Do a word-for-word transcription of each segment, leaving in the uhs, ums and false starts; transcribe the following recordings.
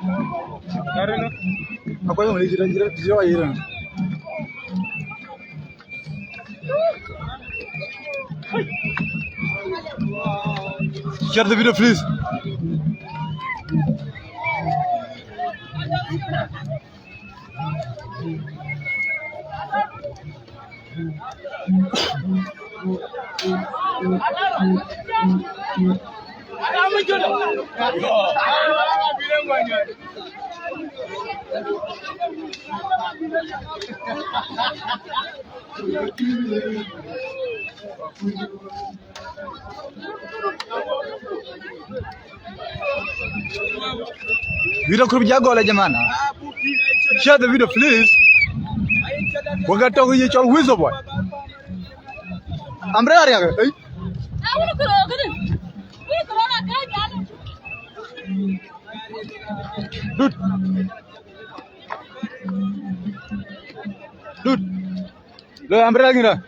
Share the video, please. Video group jagol ya jamana. Share the video, please. Waga talk ye chol wizard boy. Umbrella ya. Hey. Dude. Dude. Lo umbrella gina.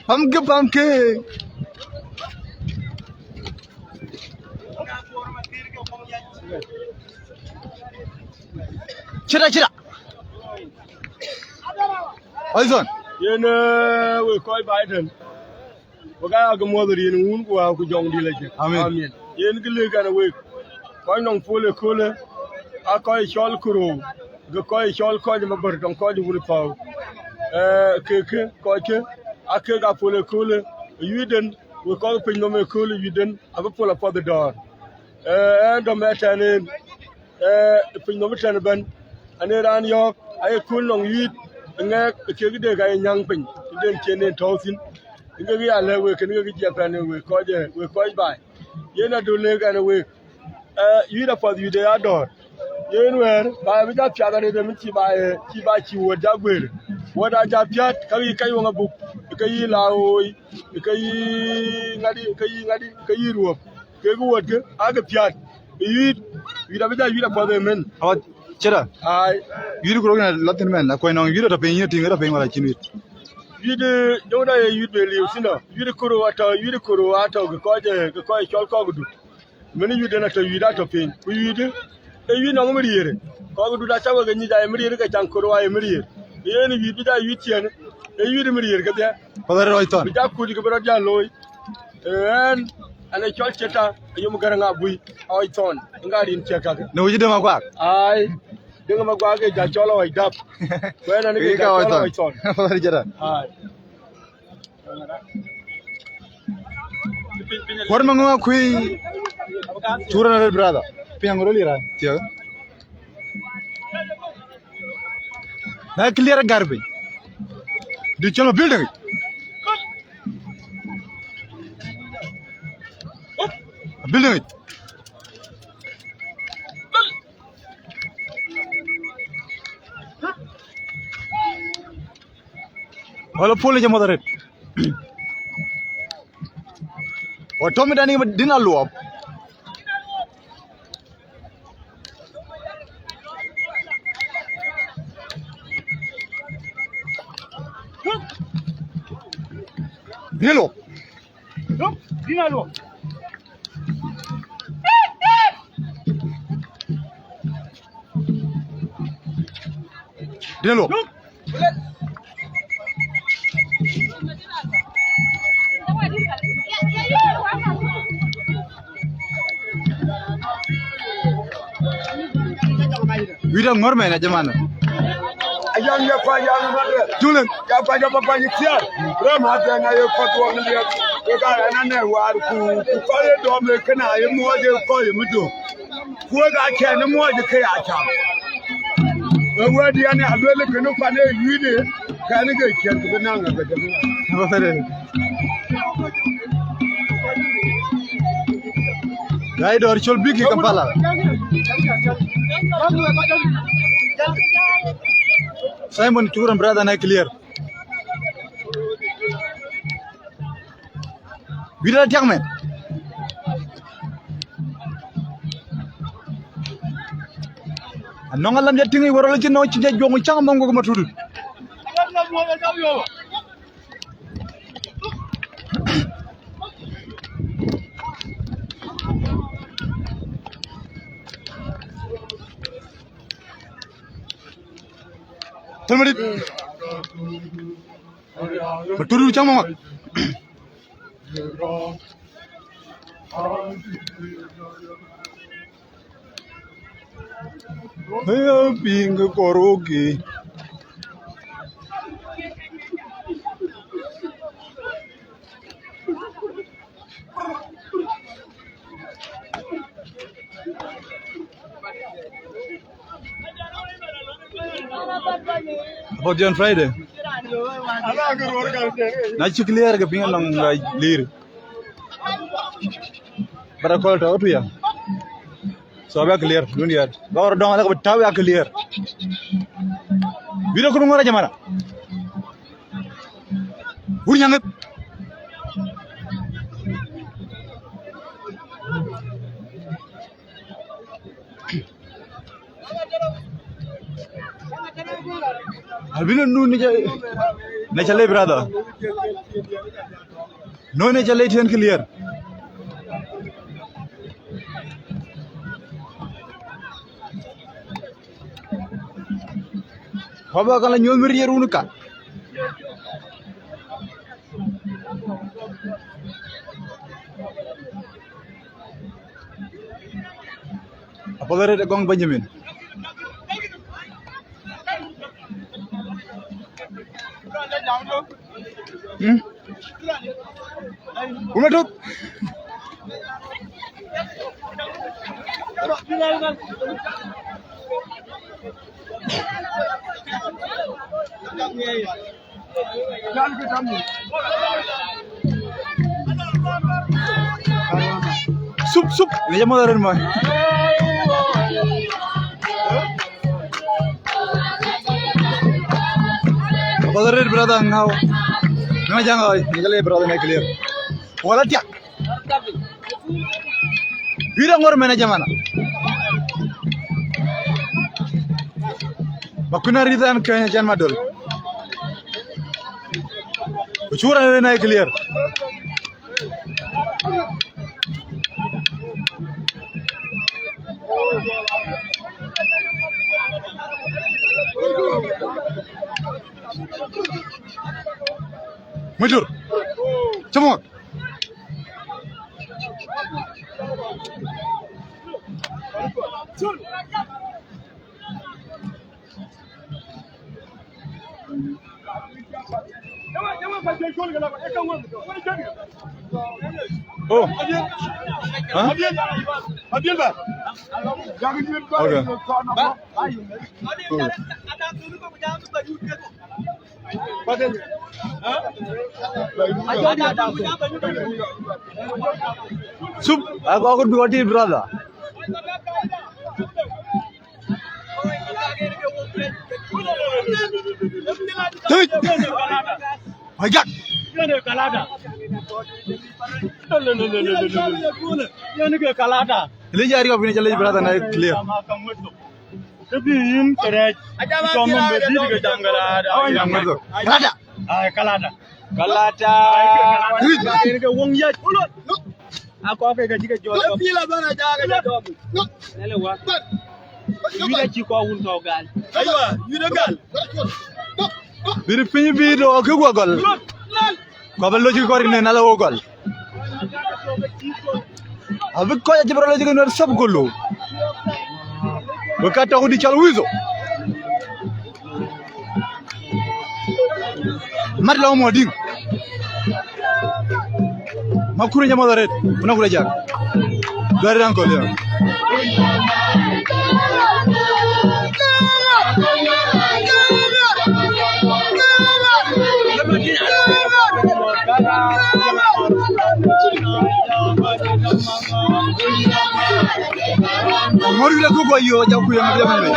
Pumpkin, pumpkin. Chira, chira. Oison. Yen, eh, we kɔc Biden. Wek aa ke muɔ̈th rin wun ku wää ku jɔŋ dïl acï. Amin. Amin. Yen kë lëk ɛn wek. Kɔc nɔŋ pol ë köölë, aa kɔc cɔl kërou, ke kɔc cɔl kɔc ë mabär tɔŋ kɔc ë wun ë thɔ̈ɔ̈u. Eh, kek kë, kɔc kë, aa kek aa pol ë köölë ë yuiden, wek kɔc piny nɔm ë köölë ë yuiden, abï pol apuɔth ë dɔ̈ɔ̈r. Eh, ɛn dɔm ë tɛ̈n en, eh, piny nɔm ë tɛ̈n ëbɛ̈n, anë raan yɔ̈ɔ̈k, aye kööl nɔŋ yuiit, ë ŋɛk, ë kek de ka ye nyääŋ piny, ë den cïn en tɔ̈u thïn. Ë kek ya lɛ̈k wek, kën kek jiɛp ɛn ë wek kɔc, eh, wek kɔc baai. Yen adöl lëk ɛn ë wek. Eh, yuiit apuɔth yuiit ë ya dɔ̈ɔ̈r. Yen wɛ̈ɛ̈r, ba bï ja piath arëët ëmën cï ba ye, cï ba cï wuɔ̈t ja guëër. Wuɔ̈t aa ja piäät, ka yï kɛc weŋ abuk, ka yï la ɣooi, ka yï ŋadï, ka yï ŋadï, ka yï ruɔ̈p. Kek wuɔ̈tkë, aake piäät. Yuiit, yuiit abï ja yuiit apuɔth ëmën. Awa, cïda? Ai. Yuiit ku rok yen lɔ thïn mɛn, akuɔc nɔŋ yuiit atɔ̈ piny, yïn atïŋ atɔ̈ piny wala cïn yuiit? Yuiit, eh, jɔŋda ye yuiit be liu thïn dɔ. Yuiit koro atɔ̈, yuiit koro atɔ̈, ke kɔc, eh, ke kɔc cɔl kɔ̈k dut. Mën yuiit den atɔ̈, yuiit atɔ̈ piny. Ku yuiit, ee yuiit nɔŋ mïriëër. Kɔ̈k dut acä wek ke nyic, aye mïriëër ke caŋ koro aye mïriëër. Yen yuiit bï ja yuiit ciëën, ee yuiit mïriëër kedhie. Kɔc rɔt thɔn. Bï ja kuc ke bï rɔt ja looi. Ee, ɛn, ɛn ee cɔl Ceta, ee yom Gäräŋ Abui, Ɣɔc Thɔn, ŋa rin ciɛ kakë. Në wïc Dëŋ Makuak? Ai, Dëŋ Makuak ke ja cɔl Ɣɔc Dap. Ku ɛn, ɛn ke ja cɔl Ɣɔc Thɔn. Kɔc rɔt Ceta. Ai. Kuɔr maŋö akui. Two hundred brother. Piɛŋ rol ira. Tiɛk. Na clear garbage. Di channel building. Building. Wala pol jam madaret. Wa Tommy dani dina luop. Dilo. Dina luop. Dënë lɔ. Wït aŋɔ̈r mɛn, ya jaman. Ayam ya pa ya ma de. Julen. Ya pa ya pa pa ni tia. Ram ha de na ye kɔt wa ni ya. Ke ka na ne war ku, ku kɔc ye dɔm ye kena ye muɔc ye kɔc ye mi döŋ. Kuöth acɛn ë muɔɔc ke ya cam. Ë wɛ̈t yɛn a luel kënë kuan ë yuiit, kɛn ke ciɛth bï naŋ ë bï däŋ. Gai dɔ̈ɔ̈r col bïk ë Kampala. Simon, cukuran brother, na clear. Bï rɔt tiak mɛn. Anɔŋ alam jɔ tïŋ wärɔl cï nɔŋ cï jɔ juɔŋ cäŋ mɔŋ gok matut. Madit. Betul cam mak. Ayo, piny koroki. About John Friday. Na cï clear ke piny alɔŋ, uh, lir. Bara kɔl tɔ̈ tuya. So abï clear, don't yet. Ba wor dɔŋ ala ka tau ya clear. Bï rɔ kun ŋɔr jamana. Wur nyaŋ. Albino nu ni cha, ni cha le brother. No, ni cha le tien clear. Baba kala nyol mir yerun ka. Apoth arëët ë Gɔŋ Benjamin. Hmm? Wun atuth. Sup, sup. Ni jam ŋɔ̈th arëët mɔ̈i. Apoth arëët brother ŋau. Ni ma jaŋ ɣɔi, ni kale brother ni clear. Wala tiak. Wira ŋor mene jamana. Ba kuna rithan Kenya jan madol. Uchura ni na clear. Mujur. Come on. Oh. Huh? Okay. Cool. Sup, I got good brother. Hey! My God! Lija ari wa bini challenge brother na clear. Ke bï yïn kërɛɛc, cɔm nɔm bï dït ke jam ke laada. Awa nyam ŋuɛ̈th thok. Kalada. Ai, kalada. Kalada. Ai, ke kalada. Rin. Ke, ke wöŋ yäc. A kɔɔr ke, ke cï ke jɔl. Ke pïïr abɛ̈n aja ke jɔl. Nɛlë wa. Yïn acï kɔɔr wun tɔ̈u gal. Aywa, yïn ë gal. Bï piny bï do ke guɔ gɔl. Kɔc bï lɔc kɔc rin nɛn ala wo gɔl. Abï kɔc acï bï rɔt lɔc ke nuɛt thop golo. Wek ka tɔ̈ ku dï cɔl Wizo. Mat lɔ mɔ diŋ. Ma kure nyamɔ ret. Kuna kure jak. Gari dan kɔl ya. Mori la ku ko yo ja ku ya ma ya me.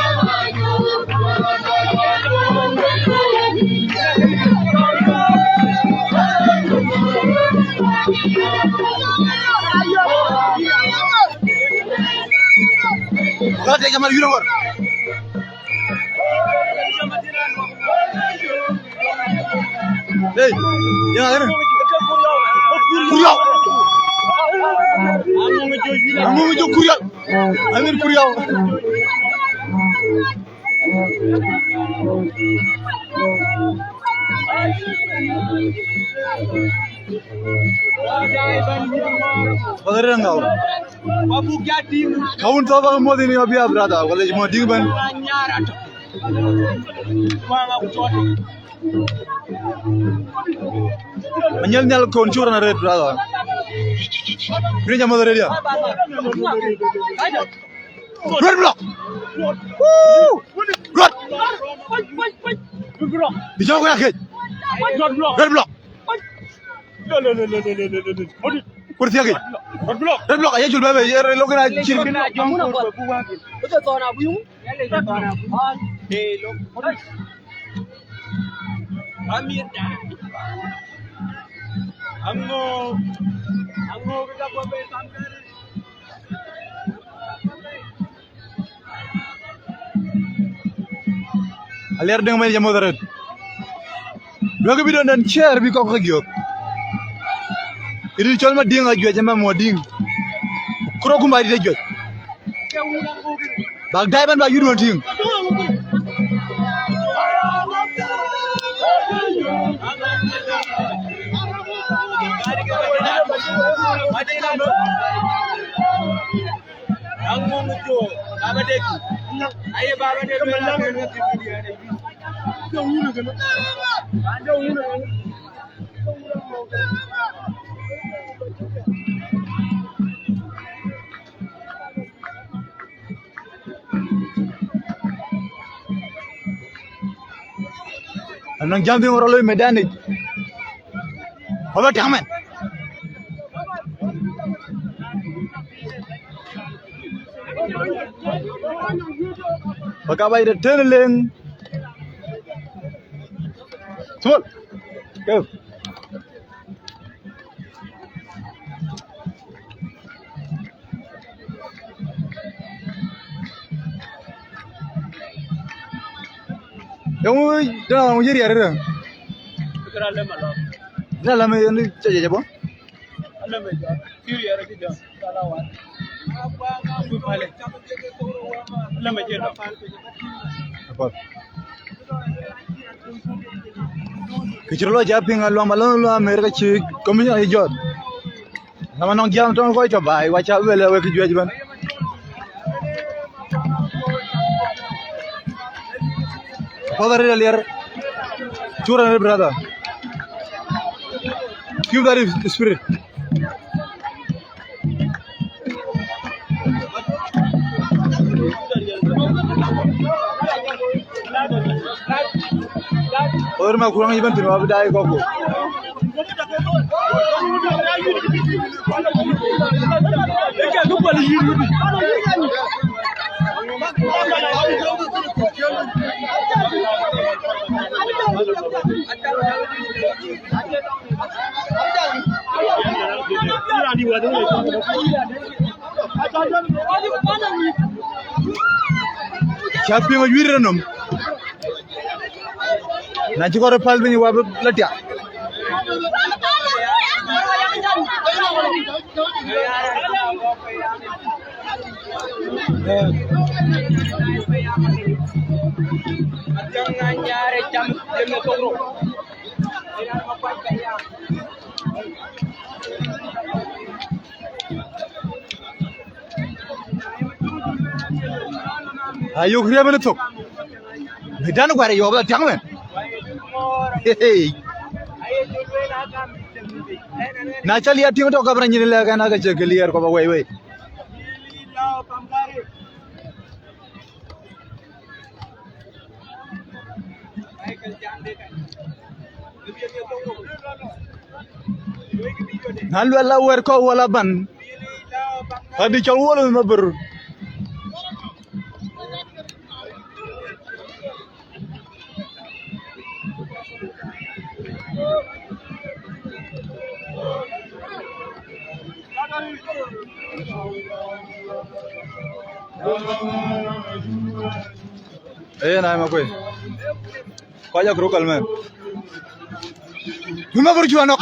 Ka te jamal yuro ngor. Hey, ya, ya. Kuryau. Amu ngi jo Kuryau. Amir Kuryau. Wala rëŋ ŋau. Kawun thok ba muɔth ini abia brother. Wala mo ding ben. Manyel nyal kon chura na red brother. Kini jamo red ya. Red block. Woo! Red. Di jamo ko ya ke. Red block. Kur thiëk. Red block. Red block aye cul bebe, ye lo kena cir. Aliɛr Deŋ mɛn jɛ moth arëët. Duäkï bï dɔn dɛn ciɛɛr bï kɔk ke giök. Ëdï cɔl Madiŋ ajuɛc ëmɛ Madiŋ. Kuro kumba dït ajuɛc. Bak dai bɛn ba yut wën tïŋ. Aŋuŋ jo, Baba Dek. Aye Baba Dek. Anɔŋ jam bï ŋö rɔ loi medanic. Kɔbä tɛ̈ŋ mɛn. Bä ka bac de tën leŋ. Thol. Keu. Yöŋ dëna ŋu jëriɛr rë. Dëna läm yen cä jɛ jɛ bɔ. Kë cï rɔt lɔ cä piŋ aluɔm alɔŋ luɔm Amerika cï commissioner yï jɔt. Nama nɔŋ jam tɔŋ kɔc tɔ baai, wa ca luel wek juëc bɛn. Father, real yer. Chura, brother. Keep that spirit. Ɣöör ma kuɔŋ yï bɛ̈n thïn, wa bï daai kɔ̈k ku. Cä piŋ ë juëc rɔt nɔm. Na cï kɔn rɔt päl piny, wa bï la tiak. Ayök riɛm ënë thok. Bï dan guar yɔ̈ɔ̈k bï la tiaŋ mɛn. Hey. Na cä liɛɛr tiŋ tɔ gabra nyin lɛ̈k ɛn ake cï kë liɛɛr kɔp awei wei. Na luɛl la wɛ̈t kɔ̈u wala ban. Adi cɔl wol ma bër. Ee, na ma kwe. Kɔc akuru kal mɛn. Bï ma bër juɔn nɔk.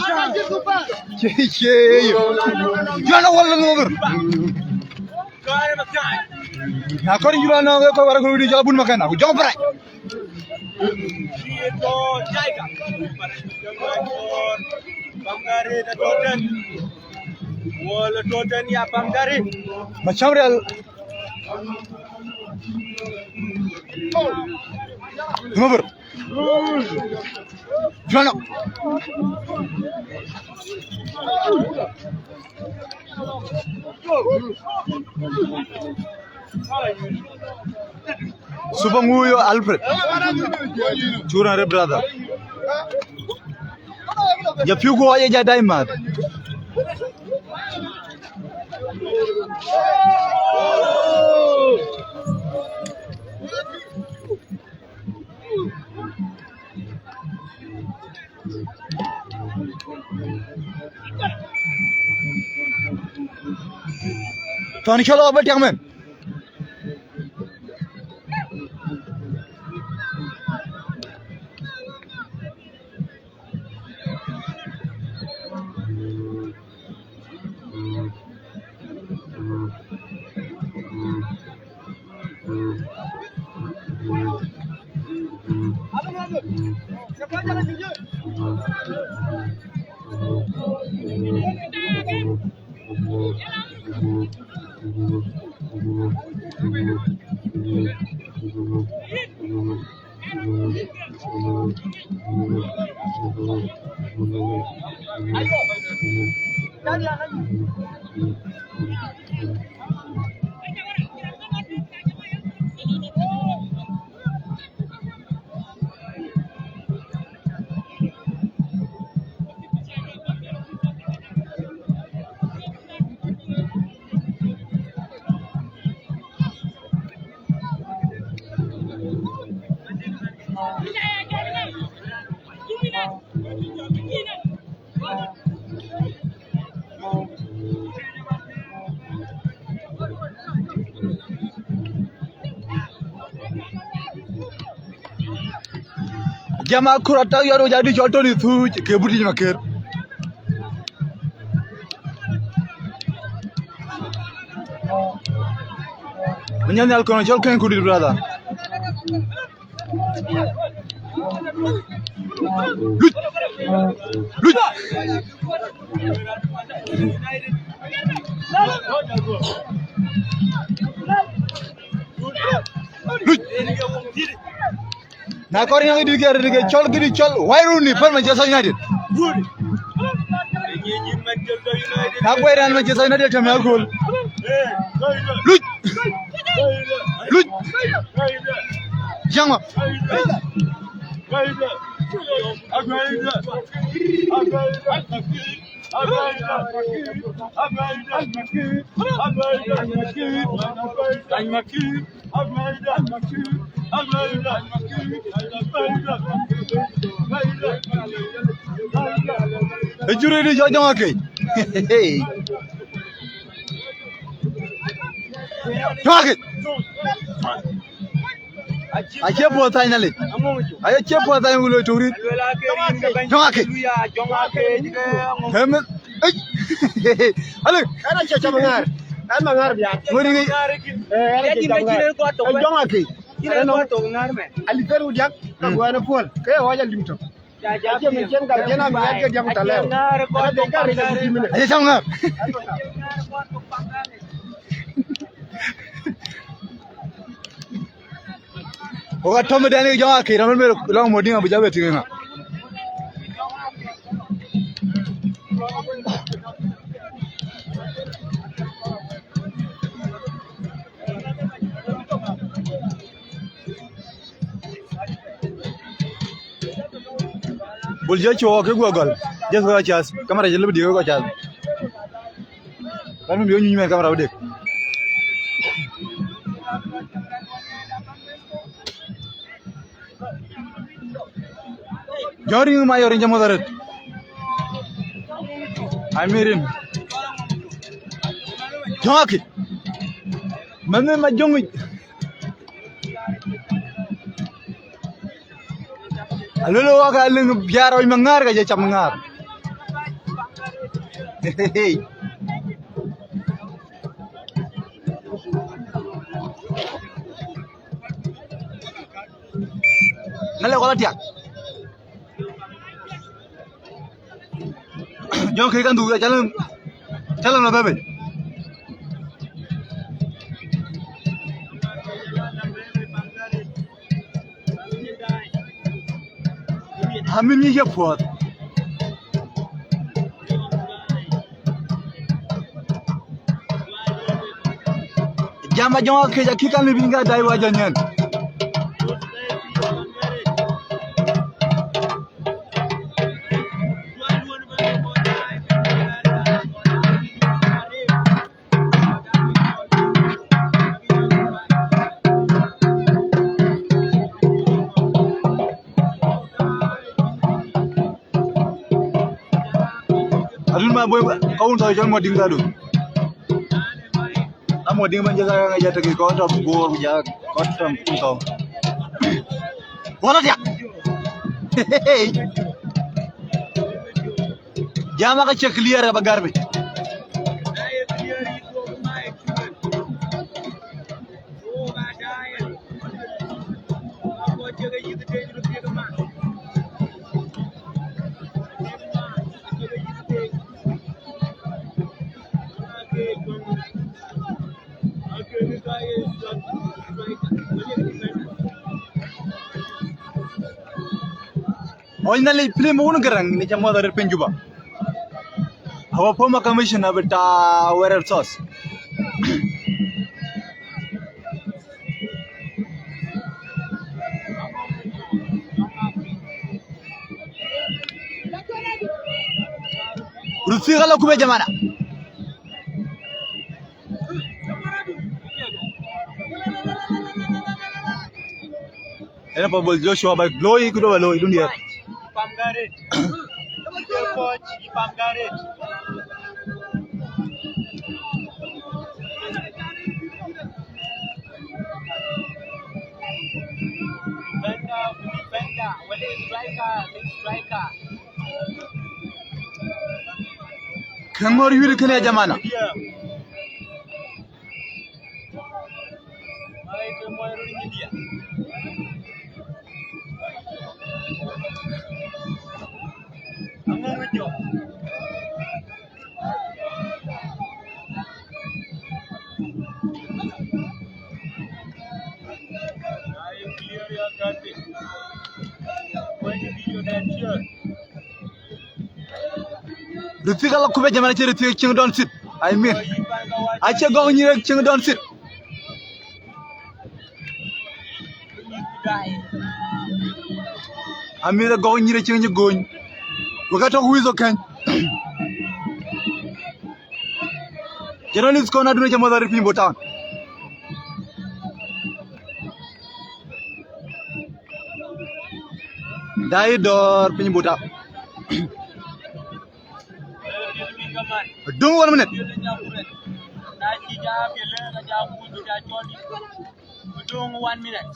Cie, cie, yo. Juɔn nɔk wal ma bër. Na kɔr juɔn nɔk, kɔc wara kuru di jɔl bun ma kɛn, aku jɔŋ brai. Pamgari na toten. Wala toten ya Pamgari. Macam Real. Ngobor. Jurano. Super Nguyo Alfred. Chura re brother. Ya piu ko ya ja dai mat. Thɔn cɔl ɣɔp ë tiaŋ mɛn. Jama kura tak yɔt, wec adï cɔl Tony Thuc ke butic Maker. Menya nhial kɔn cɔl keny kudït, brother. Luc. Luc. Luc. Na kɔr nyang dït ke, dït ke cɔl, dït cɔl, why Rooney, pal Manchester United. Na guai raan Manchester United tɛm ya goal. Luc. Luc. Jaŋ ma. Ë jurë dï jɔ Jɔŋ Akec. Jɔŋ Akec. Acie puɔth thany Nhialic. Acie puɔth thany wuloi turit. Jɔŋ Akec. Ëmë. Ëc. Alë. Ɛn acie cam ŋaar. Ɛn ma ŋaar biaar. Ŋöri ŋic. Ɛn acie cam ŋaar. Ë Jɔŋ Akec. Ɛn nɔ. Alï thɛɛr wut diäk. Ka guɛn ë puɔl. Ke ɣɔc alim tök. Acie min cien gam cien ami ŋaar ke diäk ku thalɛɛu. Ɛn adhil ka rec agut tïmënë. Acie cam ŋaar. Wok atɔ̈ mëdɛn ë Jɔŋ Akec, raan mɛn lɔŋ Modiŋ abï jɔ bɛ tïŋ ëŋa. Bul jɔ cuɔɔk ke guɔ gɔl. Jɔ ke kɔc cath. Kamera jɔ lëbï diëk ke kɔc cath. Kan mi biöny nyuc mɛn kamera wudek. Jɔ̈ɔ̈r yïn ma yɔr yïn cä muɔth arët. Amirin. Jɔŋ Akec. Mɛnh ma Jɔŋ yic. Aluel wak aliŋ biaar rɔc ma ŋaar ka jɛ cam ŋaar. Ŋälë kɔn la tiak. Jɔŋ kek kan dhuk, calë, calë lɔ bɛ̈ bei. Amin nyi ye puɔth. Jam a jɔŋ akec akï kan lëu bï ŋa dai wa jɔ nyen. Adun ma boy, kau tau cɔl Madiŋ tadu. A Madiŋ ban jasa ka ja teki kau tau bor ja kau tau kum tau. Wala dia. Jama ka cek clear ba garbi. Ɔny na lic film wun Garaŋ ni ca muɔth arëët piny Juba. Our former commissioner bita Were Resource. Ruthi kala kube jamana. Ena pa bol Joshua ba looi, kudo ba looi, dunia. Defender, defender, wala striker, striker. Kë ŋɔ̈r yït kënë ya jamana. Rithik ala kubɛ jamana cï rithik cïŋ dɔn thit. I mean, acie gɔk nyïïr cïŋ dɔn thit. Amïth gɔk nyïïr cïŋ cï gony. Wek atɔ̈ wïth ë kɛ̈ny. Journalist kɔn adun ca muɔth arëët piny Bor Town. Dai dɔɔr piny Bor Town. Döŋ one minute. Döŋ one minute.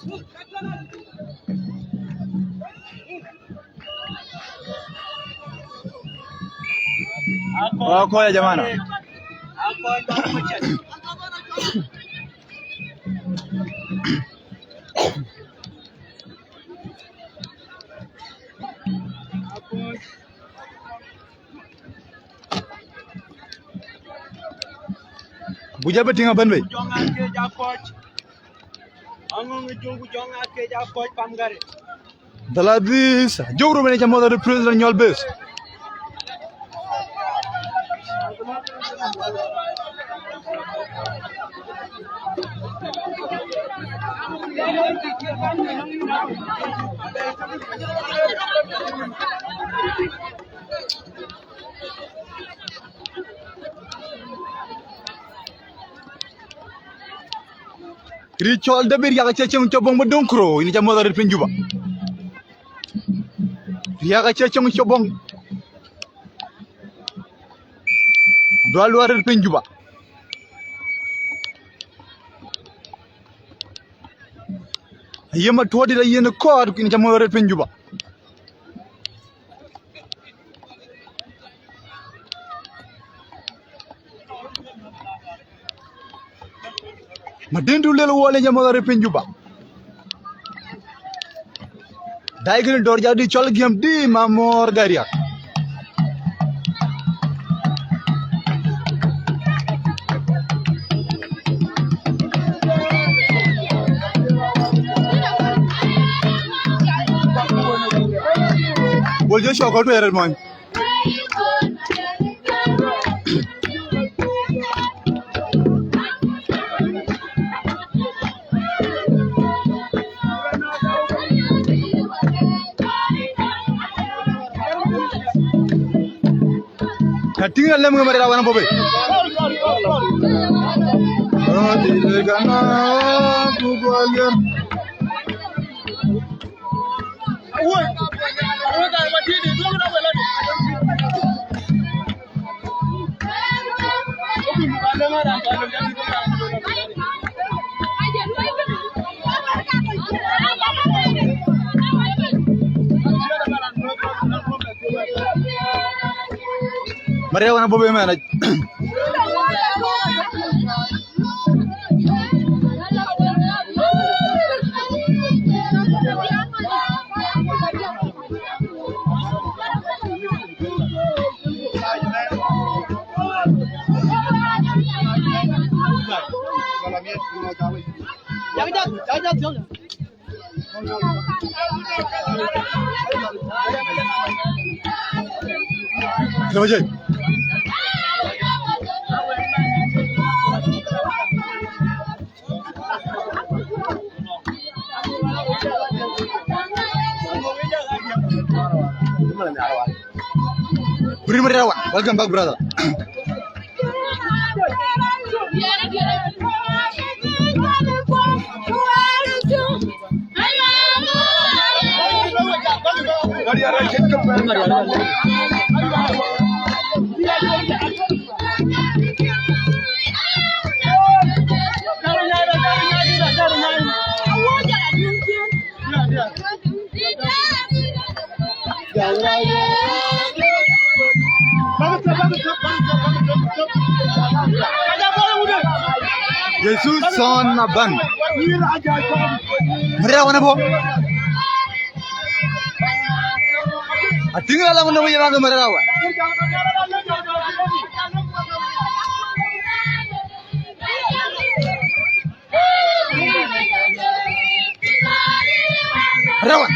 Akoya jamana. Buja bï tïŋ abɛ̈n bei. Daladhis, jok rubin ca muɔth arëët piny Nyol base. Rï cɔl David Riak acie cieŋ cɔl bɔ̈ŋ bï döŋ kuro, yïn ca muɔth arëët piny Juba. Riak acie cieŋ cɔl bɔ̈ŋ. Dual dual arëët piny Juba. Aye ma tuɔɔt dït ayen kɔɔt, yïn ca muɔth arëët piny Juba. Madin du lel wɔ le nyamɔth arëët piny Juba. Dai kënë dɔ̈ɔ̈r ja dï cɔl giɛm dï ma mɔ̈ɔ̈r gäi riak. Joshua kɔl tuɛɛr mɔny. Ka tïŋ alɛm ŋë Mariɛɛr Awan Abɔ̈ bei. Rɔt dït ë gana ku gɔl yɛn. Mariɛɛr Awan Abɔ̈ bei mɛn. Bring Mariɛɛr Awan. Welcome back, brother. Jesus son Maban. Mariɛɛr Awan Abɔ̈. Atïŋ la lam në wëc raan Mariɛɛr Awan. Mariɛɛr Awan.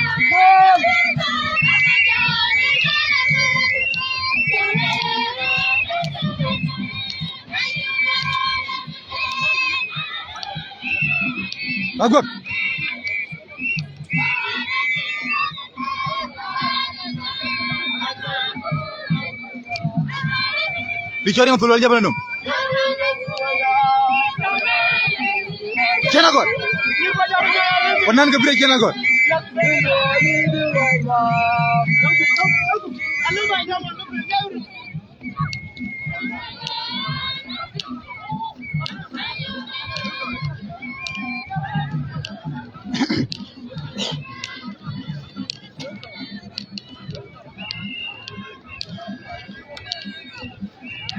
Aguek. Bï cɔɔr yɛn thul wal jabɛ nɔm. Cien agɔt. Wanan ke bï cien agɔt.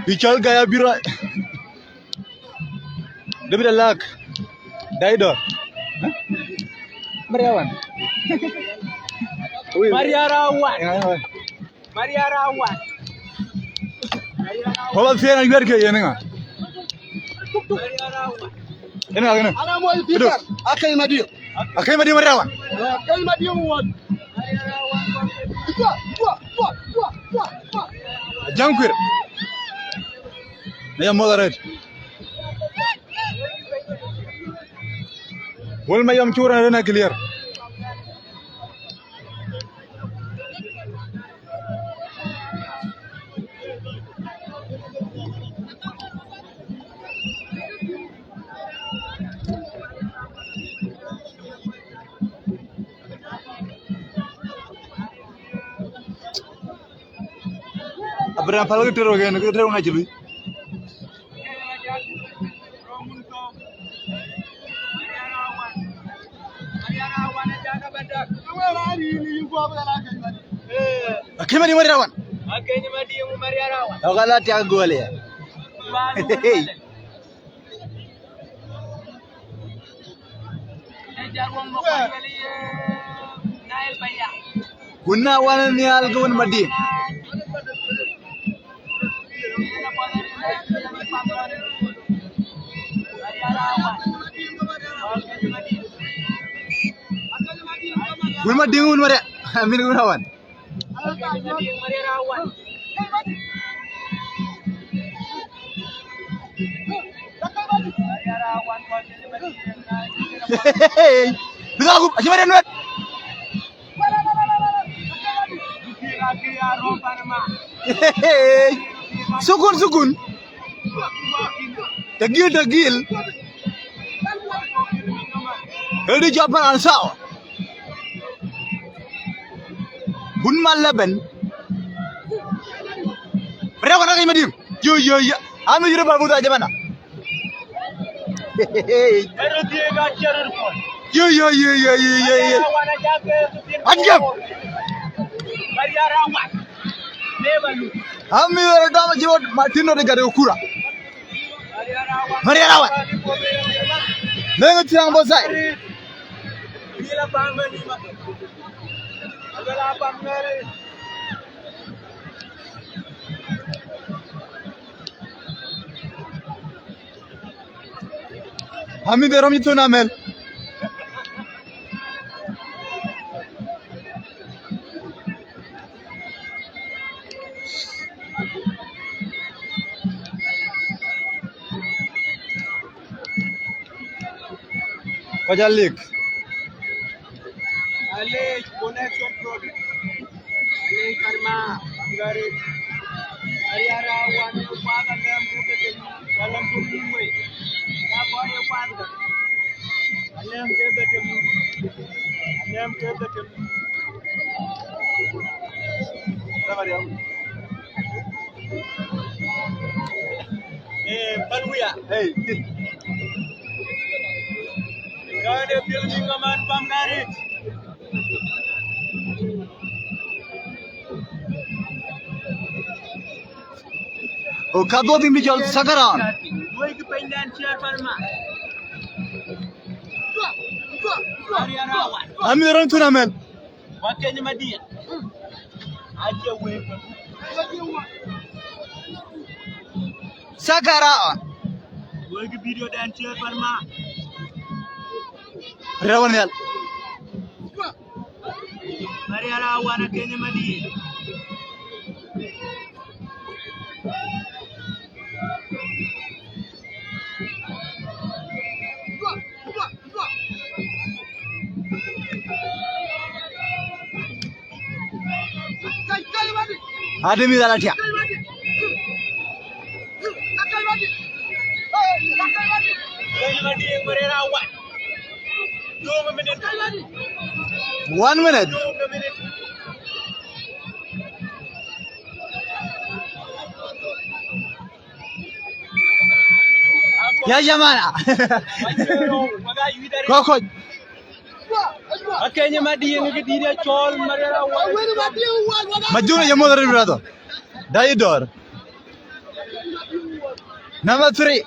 Bï cɔl Gaya bï rɔt. David Alak. Dai dɔ. Mariɛɛr Awan. Mariɛɛr Awan. Mariɛɛr Awan. Kɔba thiëëŋ ayuɛɛt ke yen ŋa? Yen ŋa kënë? Ana moc Peter Akeny Madiŋ. Akeny Madiŋ Mariɛɛr Awan. Akeny Madiŋ won. Jaŋ kuir. Na ya moth arëët. Wël ma yɔm cur na rën a clear. Abraham pal ke tero gen, ke tero ŋa ci lui. Akeny Madiŋ Mariɛɛr Awan. Akeny Madiŋ Mariɛɛr Awan. Oka la tiak gol ya. Kun na wan nhial ke wën Madiŋ. Wën Madiŋ wën Mariɛɛr. Amin wën Awan. Bï dhal gup, acï Madiŋ nuɛt. Sukun, sukun. Tegil, tegil. Ëldi jɔt paran sawa. Kun mal leben. Rek wana kay Madiŋ. Yo, yo, yo. Ami yire ba muda jamana. Yo, yo, yo, yo, yo, yo, yo. Ajab. Ami yire dama jibo Martino de gade kura. Maria Rawan. Lenga tiang bosai. Ami de rom itu namel. Kɔc alik. Alec connection problem. Alec karma, angari. Ariara wan yu kuath alɛm ke betem, alɛm ke betem wei. Ya kɔc ye kuath ka. Alɛm ke betem. Alɛm ke betem. Eh, Palwia. Hey. Kade building aman pam garit. O ka dua bim jol sakaran. Woi ki pendan chair palma. Ami ron tuna men. Wa Kenya Madiŋ. Aje wek. Sakara. Wek video dan chair palma. Rewan yal. Mariara wana Kenya Madiŋ. Ademi dala tia. One minute. Ya jamana. Koko. Akenye Madiŋ ke dide chol marera wa. Majuna ya modern brother. Dai dor. Number three.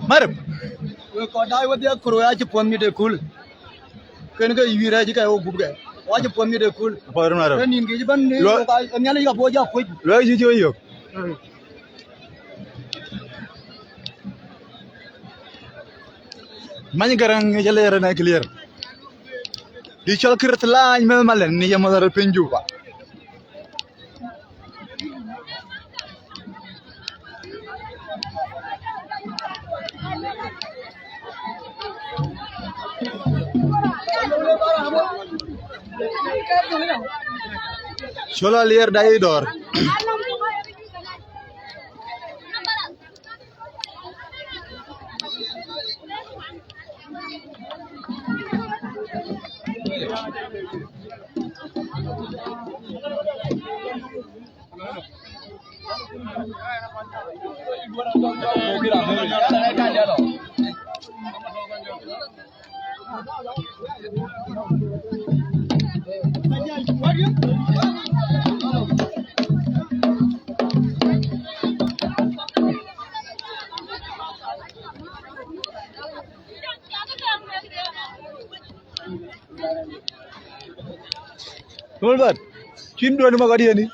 Marep. We kɔc daai wedhie akor we acï puɔ̈n mit ë kul. Kën ke yï rɛɛc ke wo gup ke. Wa cï puɔ̈n mit ë kul. Puɔ̈n mit ë kul. Ë nïn kï cï bɛ̈n ni. Lo- ka Nhialic ka puɔ̈u ja kuec. Lo yï cï yök. Many Garang ŋic alɛɛr ënë clear. Dï cɔl kërëth laany mɛ̈th malɛn ni ye mɔ̈th rɔt piny Juba. Col aliɛr da yï dɔ̈ɔ̈r. Tolbert, cïn duɔ̈n ma gɔ̈t yeni.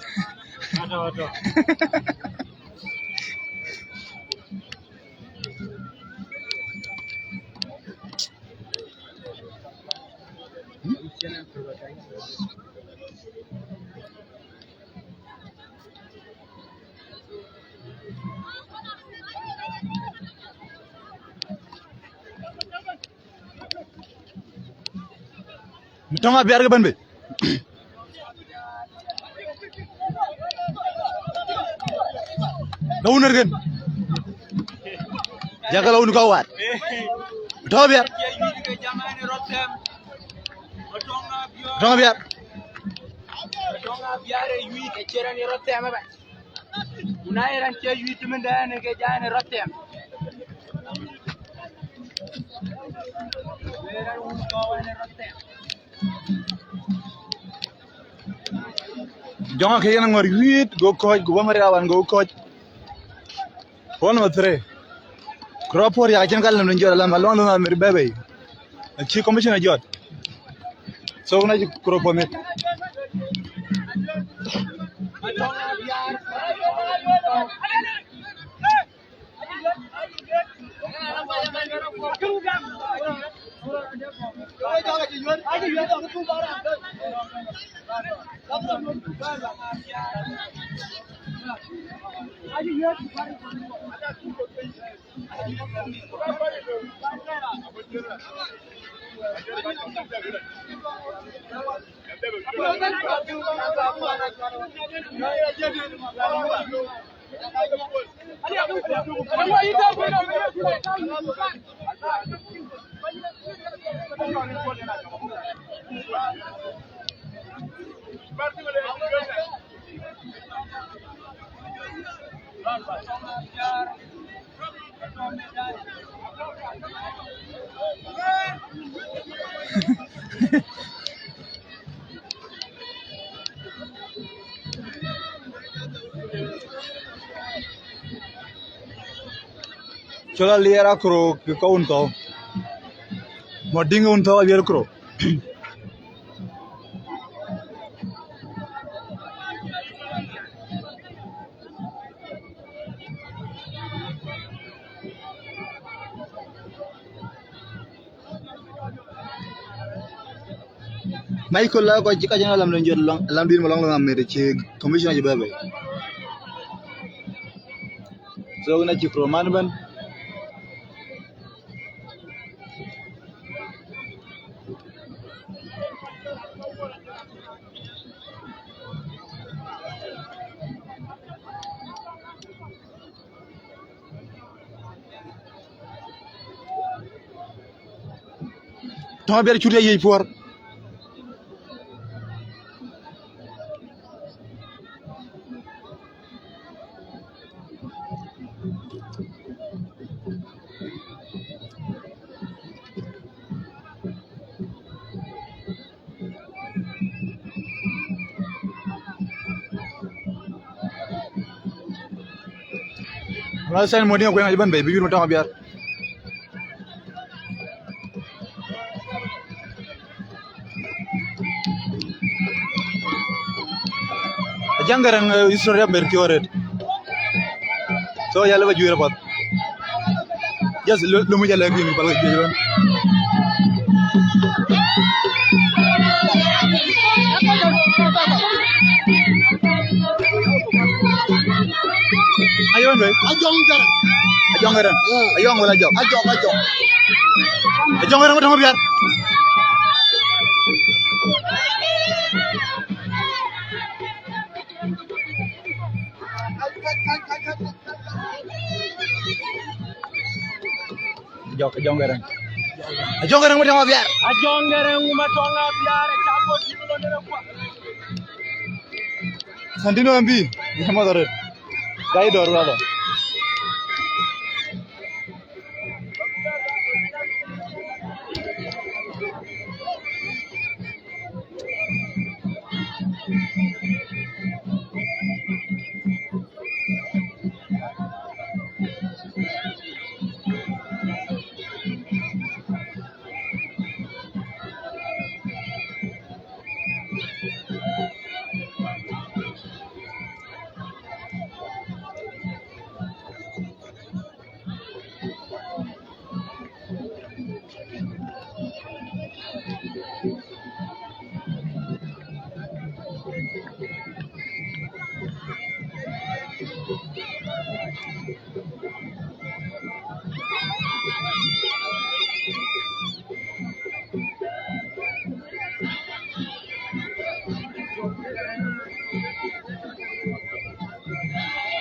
Tɔŋ Abiar ke bɛ̈n bei. Lɔ wun ërken. Jakë lɔ wun kɔ̈k waat. Tɔŋ Abiar. Tɔŋ Abiar. Ku na ye raan cie yuic cïmëndɛn, ke jɔ yen ë rɔt thɛm. Jɔŋ akë yen aŋɔ̈r yuiit, go kɔ̈ɔ̈c, go bä Marial wan, go kɔ̈ɔ̈c. Round number three. Kërɔ puɔ̈r yak acïn ka lɛm në jɔt alam, aluaŋ lɔŋ amir bɛ̈ bei. Acï commissioner jɔt. So, na cï kërɔ puɔ̈r mit. Cɔl Aliɛɛr Akurok ke wun thɔ̈u. Mɔ̈t Diŋ wun thɔ̈u Aliɛɛr Akurok. Michael la kɔc cï kɔc yen alam dun jɔt lɔŋ, alam dun malɔŋ lɔŋ amir cï commissioner cï bɛ̈ bei. So, wën acï pro man bɛ̈n. Tɔŋ Abiar cut ya yiëc puɔ̈r. Ala sen modi ko ngai ban be bi yur Tɔŋ Abiar. Ajaŋ Garaŋ, eh, history of Merki already. So, ya leba juira pat. Just lu, lu mu jale green pal ke juira. Ayo ndo. Ajaŋ Garaŋ. Ajaŋ Garaŋ. Mm. Ajaŋ wala Ajaŋ. Ajaŋ, Ajaŋ. Ajaŋ Garaŋ, Tɔŋ Abiar. Jɔk, Ajaŋ Garaŋ. Ajaŋ Garaŋ, Tɔŋ Abiar. Ajaŋ Garaŋ, Tɔŋ Abiar, Santino M B, ya moto red. Gai dor wala.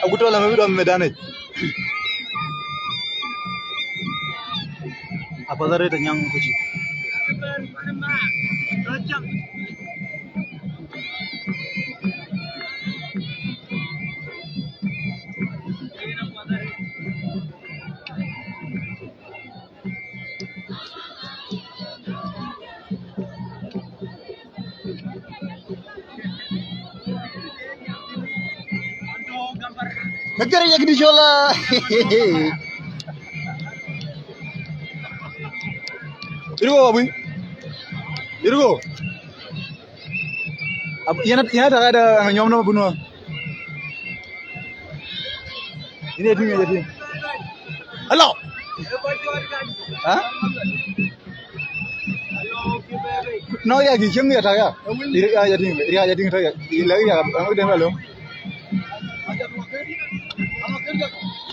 Aku tɔ̈ la mɛ̈t dɔm medanic. Apath arëët anyaŋ kuc. Kakere ya kidi shola. Irgo abi. Irgo. Ab yana yana ta da nyom na bunu. Ini ting ya ting. Hello. Ha? No, ya gi chem ya ta ya. Iri ya ya ting, iri ya ya ting ta ya. Ila ya am den alo.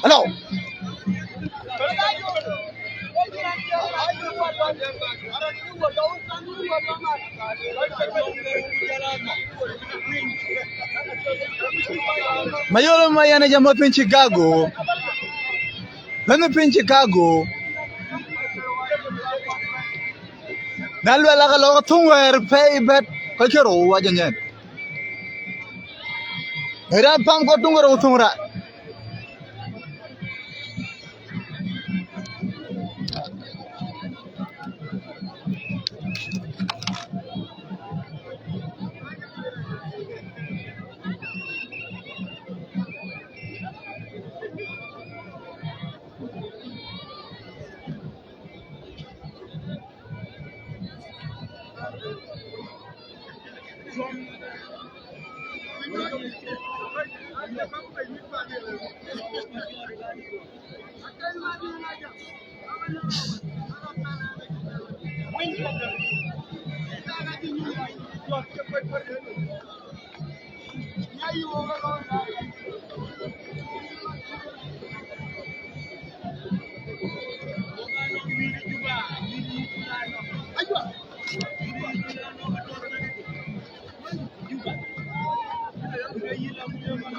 Hello. Mayolo ma yɛn jam piny Chicago. Bɛ̈n piny Chicago. Na luɛl aka lɔ thum wɛɛr pɛi bɛ̈t, ka cï rou wac anyɛn. Ë raan pam kɔ tuŋ rou thum rac.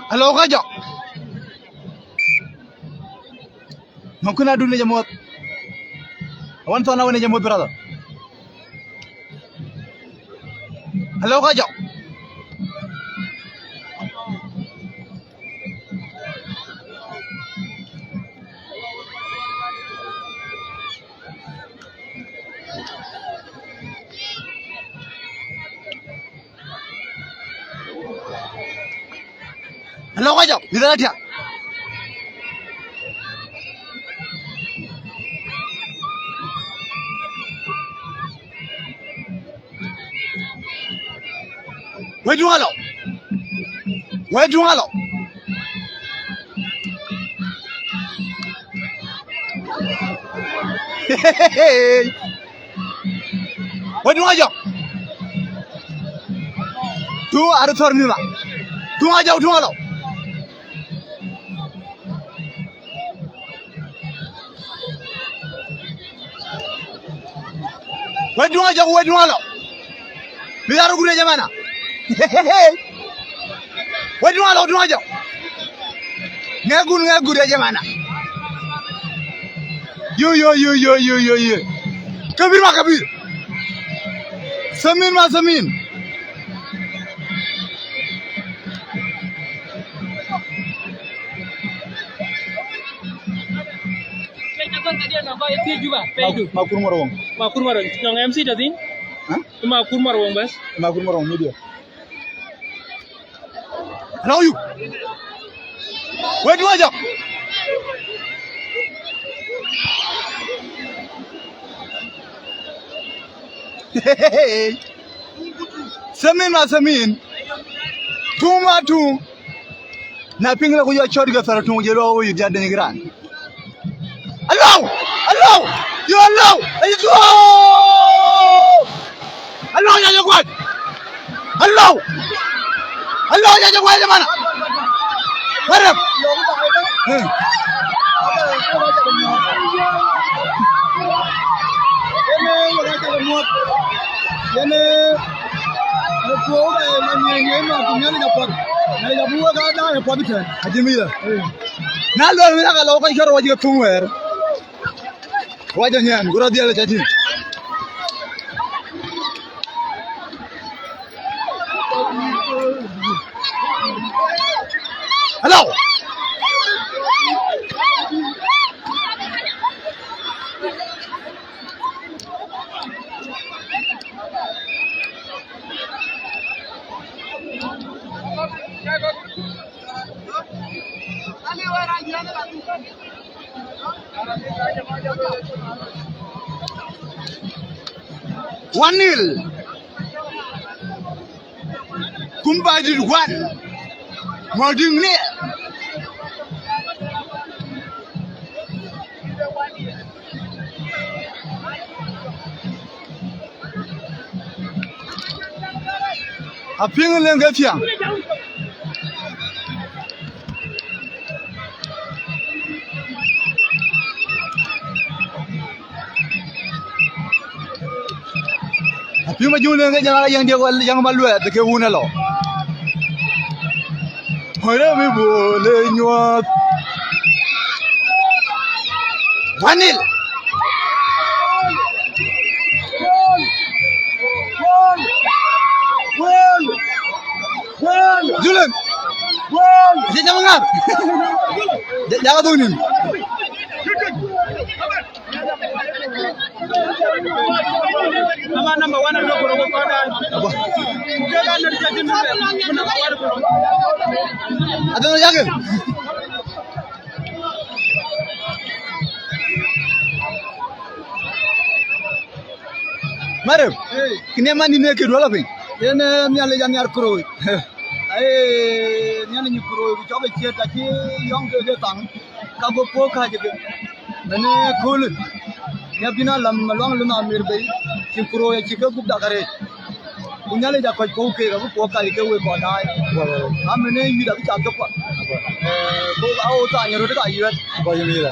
Hello, Kajak. Mungkin adu ni jamuat. Awan sana wani jamuat, brother. Hello, Kajak. Hello, Kajak. Ni dara tia. Wei duŋ alɔ. Wei duŋ alɔ. Wei duŋ ajɔ. Duŋ arë thɔ̈r mïth ma. Duŋ ajɔ, duŋ alɔ. Wei duŋ ajɔ, wei duŋ alɔ. Mïth arë gurie jamana. Wei duŋ alɔ, duŋ ajɔ. Ŋɛk gun, ŋɛk gurie jamana. Yo, yo, yo, yo, yo, yo, yo. Kabir ma kabir. Samin ma samin. Piny akɔn kadiɛ nɔŋ kɔc ë thiëc Juba, pɛɛcdu. Makur Marwong. Makur Marwong. Nɔŋ M C tɔ thïn? Hä? Makur Marwong bas. Makur Marwong media. Hello, you. Wait, wait, up. Samin ma samin. Tuŋ ma tuŋ. Na piŋ la ku yɔ cɔt ke thar tuŋ je lo wo yï jadden gran. Alɔu! Alɔu! Yo alɔu! Ayi go! Alɔu ya yo gwat! Alɔu! Alo, ya jɛ wɛɛc mana. Wɛrɛp. Eh. Yen, eh, eh, kuɔɔk, eh, na nyiɛɛi, nyiɛɛi ma, ku Nhialic apuɔth. Nhialic abï wek aa daai apuɔth tɛ̈n. Acï mïth. Eh. Na luel mïth aka lɔ kɔc kärou wacï ke thuŋ wɛɛr. Wacä nyiɛɛn, ku rɔt dhiɛl cä tïŋ. Hello. One nil. Kumbaidit one. Mɔ̈ɔ̈diŋ nil. Apiŋ leŋ ke thiaŋ. Apiŋ ma juŋ leŋ ke jam ala yɛŋ diɛk wal yɛŋ ma luɛɛth ke wun ë lɔ. Hore mi bole nyuɔɔth. One nil. Julen. Jɛ jam ŋar. Jɛ jam dhuk nim. Ama number one alo kuro ko kɔda. Aba. Jɛ ga ner jɛ jin number one kuro. Adon yake. Marem. Hey. Kine man ni ne ke duala piny. Yen, eh, Nhialic anhiar kuroi. Ai, Nhialic nyi kuroi, ku cɔk e ciet, aci yɔŋ ke ke thaŋ. Ka go puɔ̈k kääc ke. Mene köölë. Nya bïn alam, luaŋ lun amir bei. Cin kuroi, aci ke gup dak arëët. Ku Nhialic akɔc puɔ̈u keek, abï puɔ̈k kääc ke wek kɔn daai. Amene yuit abï ca thok kuan. Eh, go awo thany röt ka yuɛt. Kɔc yuit.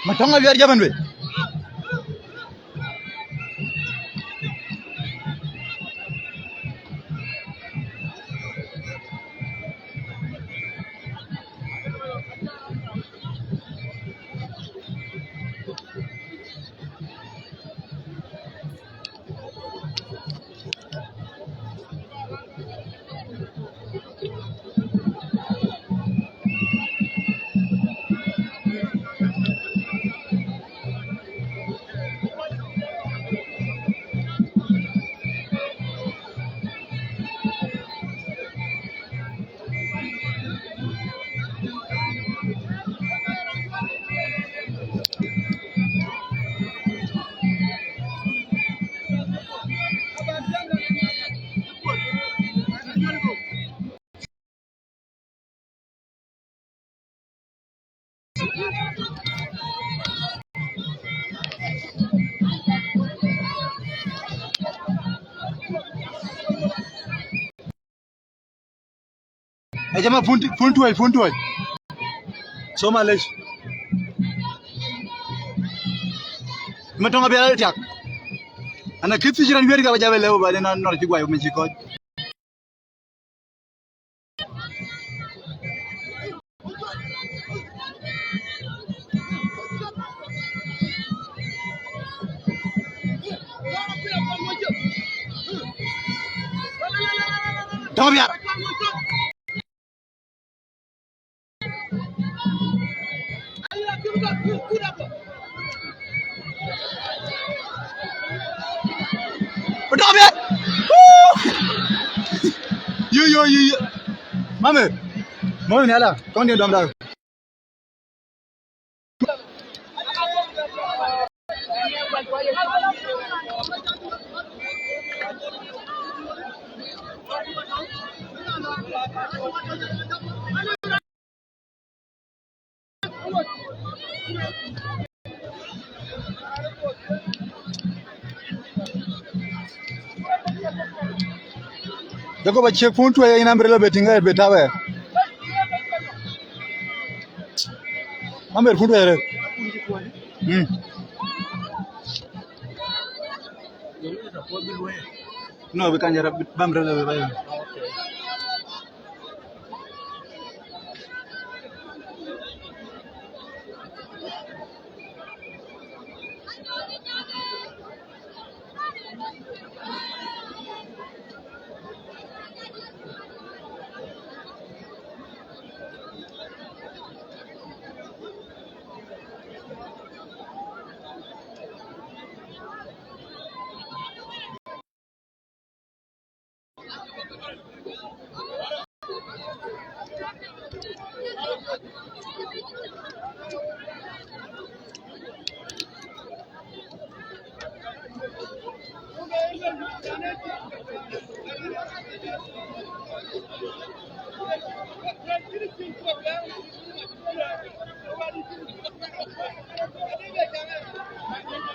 Matɔŋ awiɛr jaman wei. Ë jama pun, pun tuɔ̈c, pun tuɔ̈c. So malesh. Matɔŋ abiɛl tiak. Ana kit thic raan wiɛ̈t ka ba jam ë lëu ba den anɔr cï guai me cï kɔc. Tɔ̈ biar. Tɔ̈ biar. Yo, yo, yo, yo. Mame. Mɔ̈u nhial a, kɔn diɛn dɔm dak. Jacob acie pun tueŋ, yen Ambrella be tïŋ, ë be tääu ë. Amber pun tueŋ rëër. Mm. No, we can just bam rëër, rëër, rëër.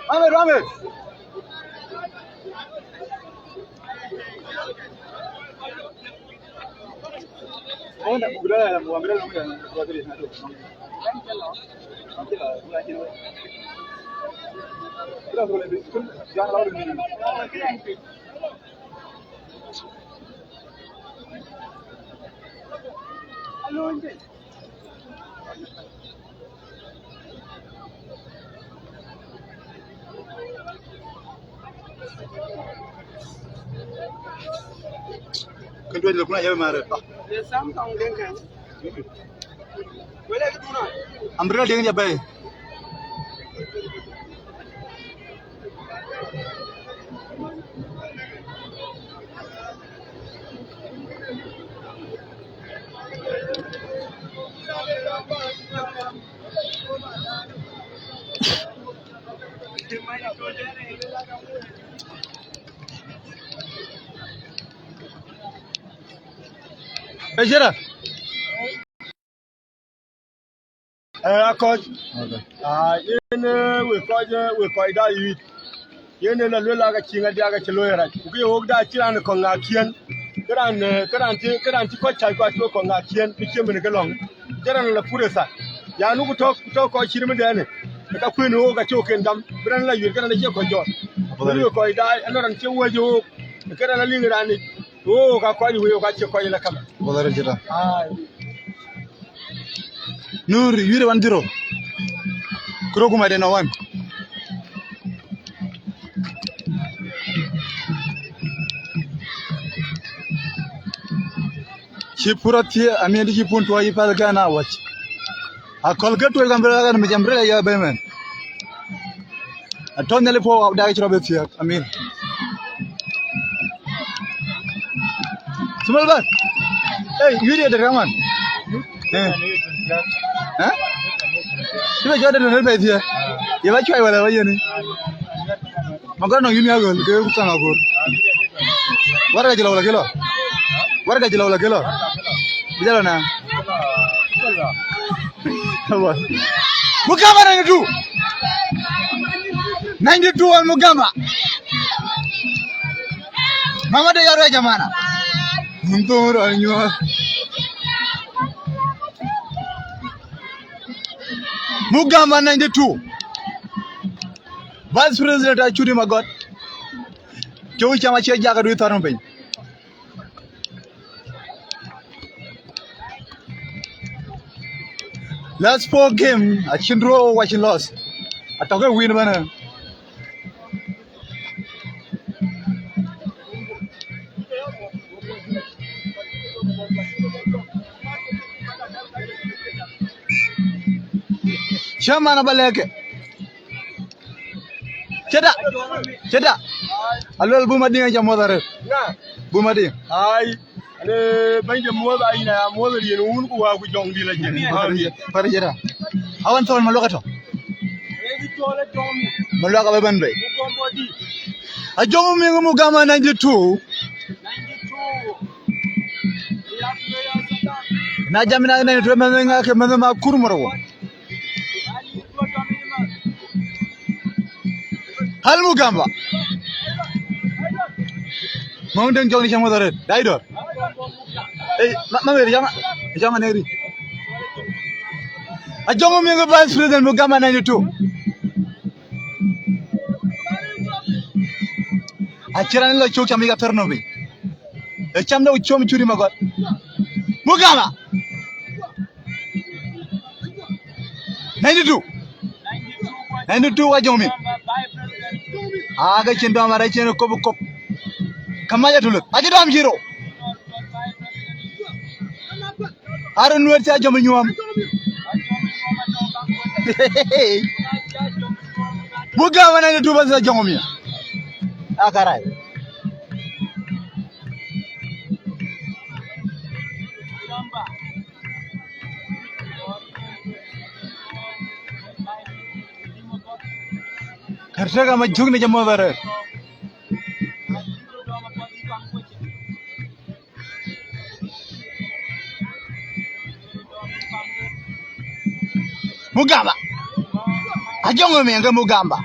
Rame, rame. Kën tuɔc lë kun ayebe marë. There's some song den kan. Wele ke duna. Ambrella diŋ ja bɛ̈i. Ecï rɛ̈. Eh, akɔc. Okay. Ah, yen, eh, we kɔc, eh, we kɔc da yuic. Yen, eh, la luel la ka cï ŋa diak ka cï looi rac. Ku ke wok da cï raan kɔŋ ŋa kiën. Ke raan, eh, ke raan cï, ke raan cï kɔc cai ku acï we kɔŋ ŋa kiën, bï cï mën ke lɔŋ. Ke raan la pur ë tha. Ya nu ku tɔ̈, ku tɔ̈ kɔc cït mëdɛnë. Ka kuën wok acï wok ken gam. Bï raan la yuic, ke raan acie kɔc jɔt. Apuɔth arëët. Bï we kɔc da, ënɔ raan cï wec wok. Ke raan la liŋ raan ic. Wok ka kɔc wei, wok ka cie kɔc la kama. Apuɔth arëët cï tɔ̈. Ai. Nur, yuri one zero. Kuro kuma de no one. Cï pur athie, amiɛn cï pun tuɔɔc, yï päl kɛn a wac. Akɔl ke tuɔɔc ka Ambrella, kan mi Ambrella ya bɛ̈i mɛn. Atɔ̈ Nhialic puɔ̈u, dak cï rɔt bɛ thiëëk. Amin. Cï mal bä. Ey, yuri de kaman. Eh. Eh? Cï bɛ jɔ de ne bɛ thiëëk. Ye bä cuai wala bä yeni. Magɔn nɔŋ yïn ya gɔl ke ku kaŋ agoor. Warɛga jël wala kilo. Warɛga jël wala kilo. Bijalo na. Mugama ninety-two. Ninety-two on Mugama. Mama de yaro jamana. Mundoro nyua. Mugama ninety-two. Vice President Achudi Magot. Cï cam acie jak aduɔ̈i thar piny. Last four game, acïn draw, acïn loss. Atɔ̈ ke win bɛ̈n. Chairman aba lɛ̈k ke. Cïda, cïda. Aluel Buma Diŋ, aca muɔ̈th arëët. Na. Buma Diŋ. Ai. Ane bɛ̈ny de muɔ̈th, a yïn aya muɔ̈th ë riɛn wun ku wää ku jɔŋdït la jël. Parjera. Awan thɔn Maluak atɔ̈. Maluak abï bɛ̈n bei. Ajɔŋ Miŋ Mugama ninety two. Na jam na ninety two, mɛnh ŋa ke mɛnh ma kur moro. Hal Mugamba. Ŋɔŋ den jɔŋ ni cäŋ wä dhɔrët. Dai dɔr. Ei, ma, ma wer jɔŋ, jɔŋ ne ri. Ajɔŋ Miŋ Vice President Mugamba ninety two. Acï raan lɔ cök cam yï ka thär nɔm piny. Ë cam de ku com curi magɔt. Mugamba. Ninety two. Ninety two ka jɔŋ mi. Aa, ke cin dɔm arɛc cin kop kop. Ka mac atuluth. Acï dɔm cï rou. Arun nuɛt ca jɔm nyuɔm. Mugamba ninety two bas jɔŋ mi. Akarai. Karteka ma jukni jamo bare. Mugamba. Ajɔŋ Miŋ ke Mugamba.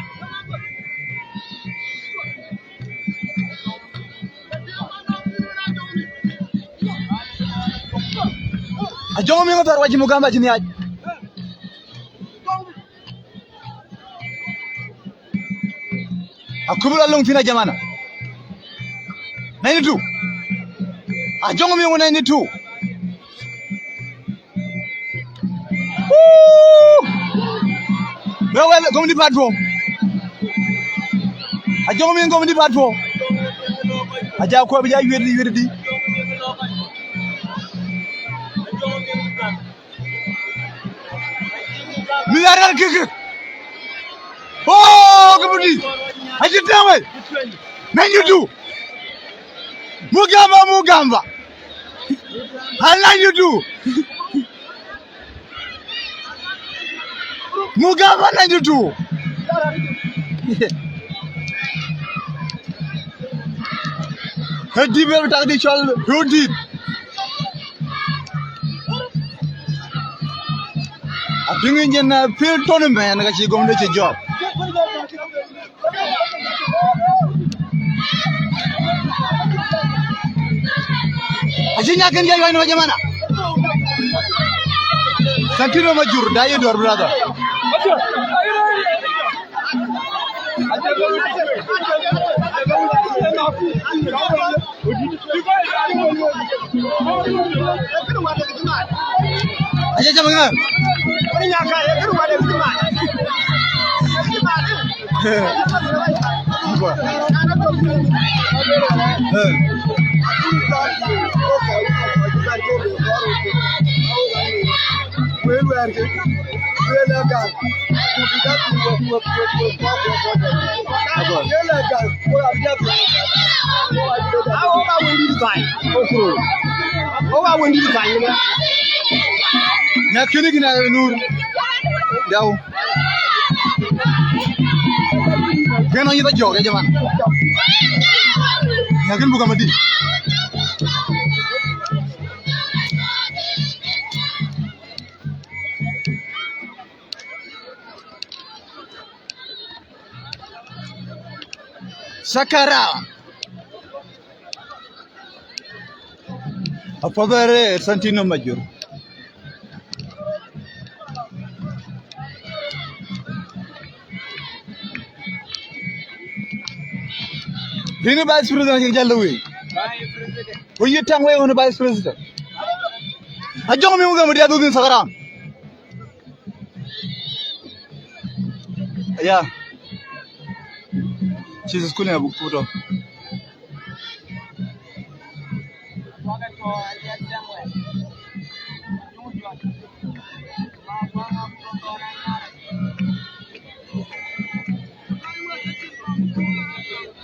Ajɔŋ Miŋ thar wac Mugamba cï nhiac. Akubul along thina jamana. Ninety two. Ajɔŋ Miŋ ninety two. Woo! Well, well, gomdi part four. Ajɔŋ Miŋ gomdi part four. Aja ko bija yedi yedi. Mi ya ran kiki. Oh, kibudi. Aji tawe. Ninety two. Mugamba, Mugamba. Ninety two. Mugamba ninety two. Ë dïp ë tak dï cɔl röt dït. Apiŋ ë nyin, eh, pil tɔn ëmɛn ka cï gomde cï jɔk. Aci nyakin jai wai no jamana. Santino Majur, da ye dor brother. Aja jam nga. Nyatkënë kïn aa Nur. Dau. Kën aa yïth ajɔk, ya jaman. Nyatkën buk amadï. Sakara. Apuɔth ë rëër Santino Majur. Rin Vice President cï jäl wei. Ku yï taŋ wei ɣön Vice President. Ajɔŋ mi ŋuke mi diath within Sakara. Aya. She's schooling a book photo.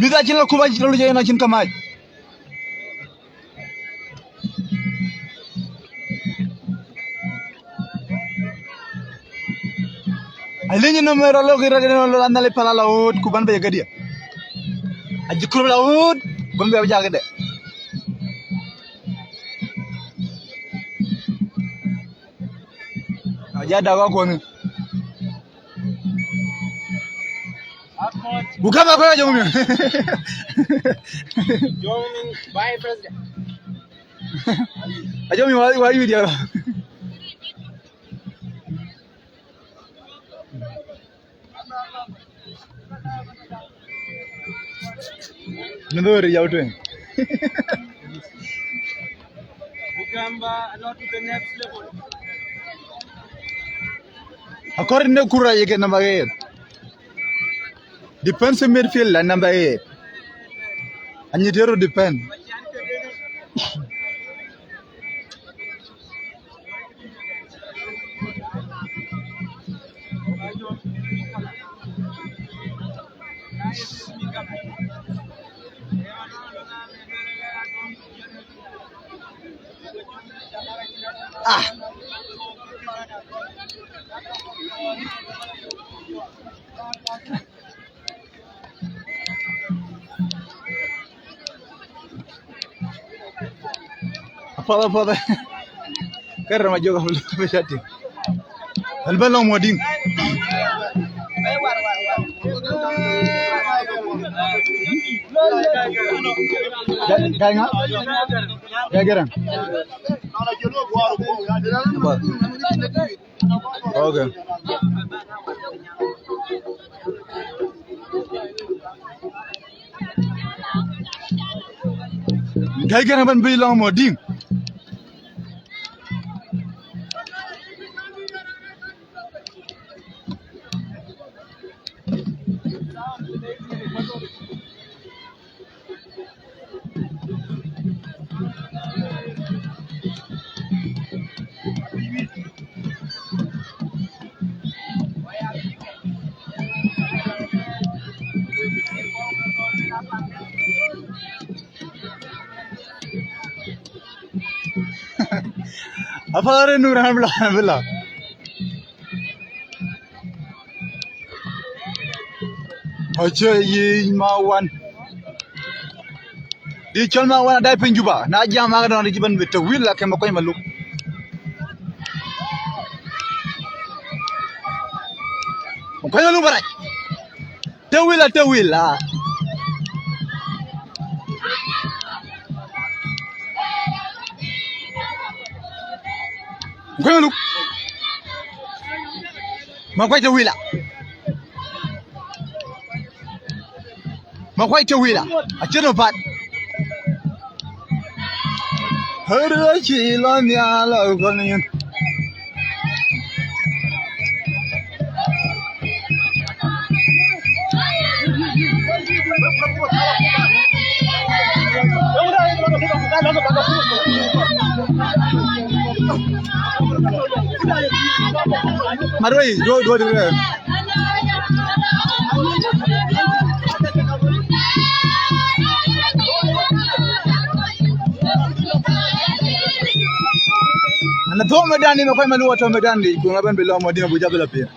Mïth acïn la kup acïn la luc yen acïn kamac. Aliny nɔm ë rɔt lɔ kë rɔt lɔ anhal pala la ɣööt ku ban bɛ ye kedhie. Ajï kul la ɣööt ku ban bɛ jal kedhie. Aja dak akɔn. Ku kama kɔc ajɔŋ mi. Ajɔŋ mi wa, wa yuc dial. Në dhöör yau tueŋ. Akɔr në kura yeke number eight. Defensive midfielder number eight. Anyitero defend. Ah. Apath, apath. Kërë ma jök abï chat tïŋ. Ël bä lɔ̈ŋ Madiŋ. Gai, gai ŋa? Gai Garaŋ. Apath. Okay. Gai Garaŋ bɛ̈n bï lɔ̈ŋ Madiŋ. Apath arëët nu raan bï lɔ, bï lɔ. Acie yic ma wan. Di cɔl ma wan adai piny Juba. Na jam ma dɔn di jiban bï tawila ke ma kɔc maluk. Ma kɔc maluk barac. Tawila, tawila. Gwen luk. Ma kuac tawila. Ma kuac tawila. Acïn röt pat. Hör cï lɔ nhial akɔn yen. Marwei, do, do, do. Ana thɔ̈ŋ mëdan ni, ma kuac maluk thɔ̈ŋ mëdan ni, ku ŋa bɛ̈n bï lɔ Madiŋ abï jɔ bï lɔ piŋ.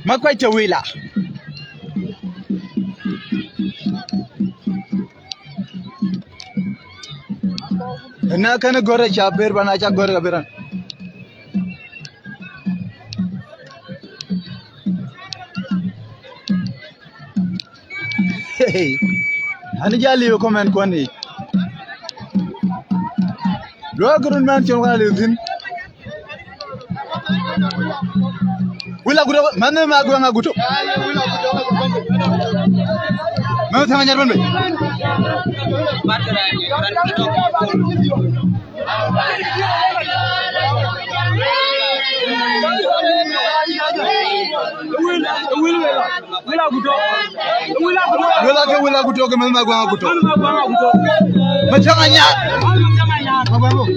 Ma kuac tawila. Ëna kën gɔ̈r aca ber, ban aca gɔ̈r ka ber an. Hey, ani jal liu comment kuɔn yic. Luɔk run man cïn wal liu thïn. Wila guto, man ma gua nga guto. Man sama nyar ban be. Wila guto. Wila ke wila guto ke mama gwa guto. Mama gwa guto. Machanga nya. Mama gwa guto.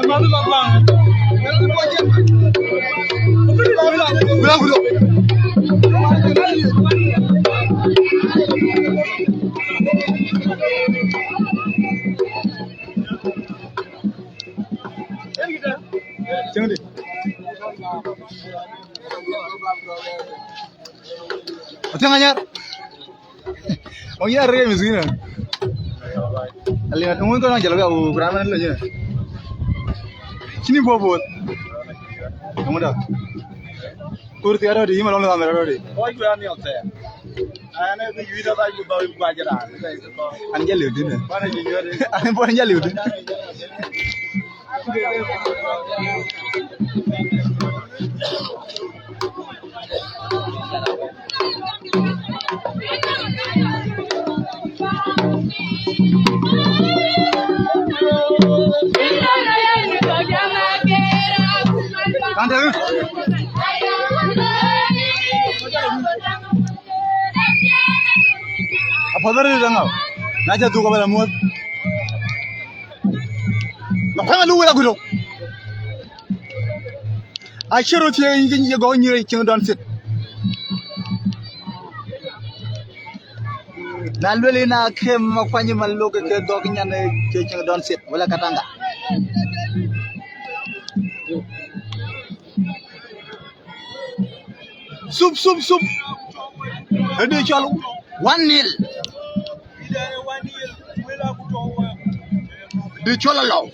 Mama gwa guto. Athiäŋ anyar. Ɔŋ yar rem is gina. Ali ngat ŋun ko na jalo ga u gramen lo jina. Chini bobo. Ŋuda. Kur ti aro di, yima lo na aro di. Oi ku ani ote. Ana bi yuida ba ku ba ku ajara. An jalo dina. Bana ji yore. An bon jalo dina. Apuɔth arëët ë ŋa? Na cä dhuk abä la muɔ̈th. Makuaŋ aluk wek agudo. Acï röt thiëëk yïn ye gɔ̈k nyïïr cieŋ dɔn thit. Na luel yïn akem Makuany Maluk ke dhɔ̈k nyan ë cieŋ dɔn thit wala Katanga. Thup, thup, thup. Ëdï cɔl one nil. Dï cɔl alɔu.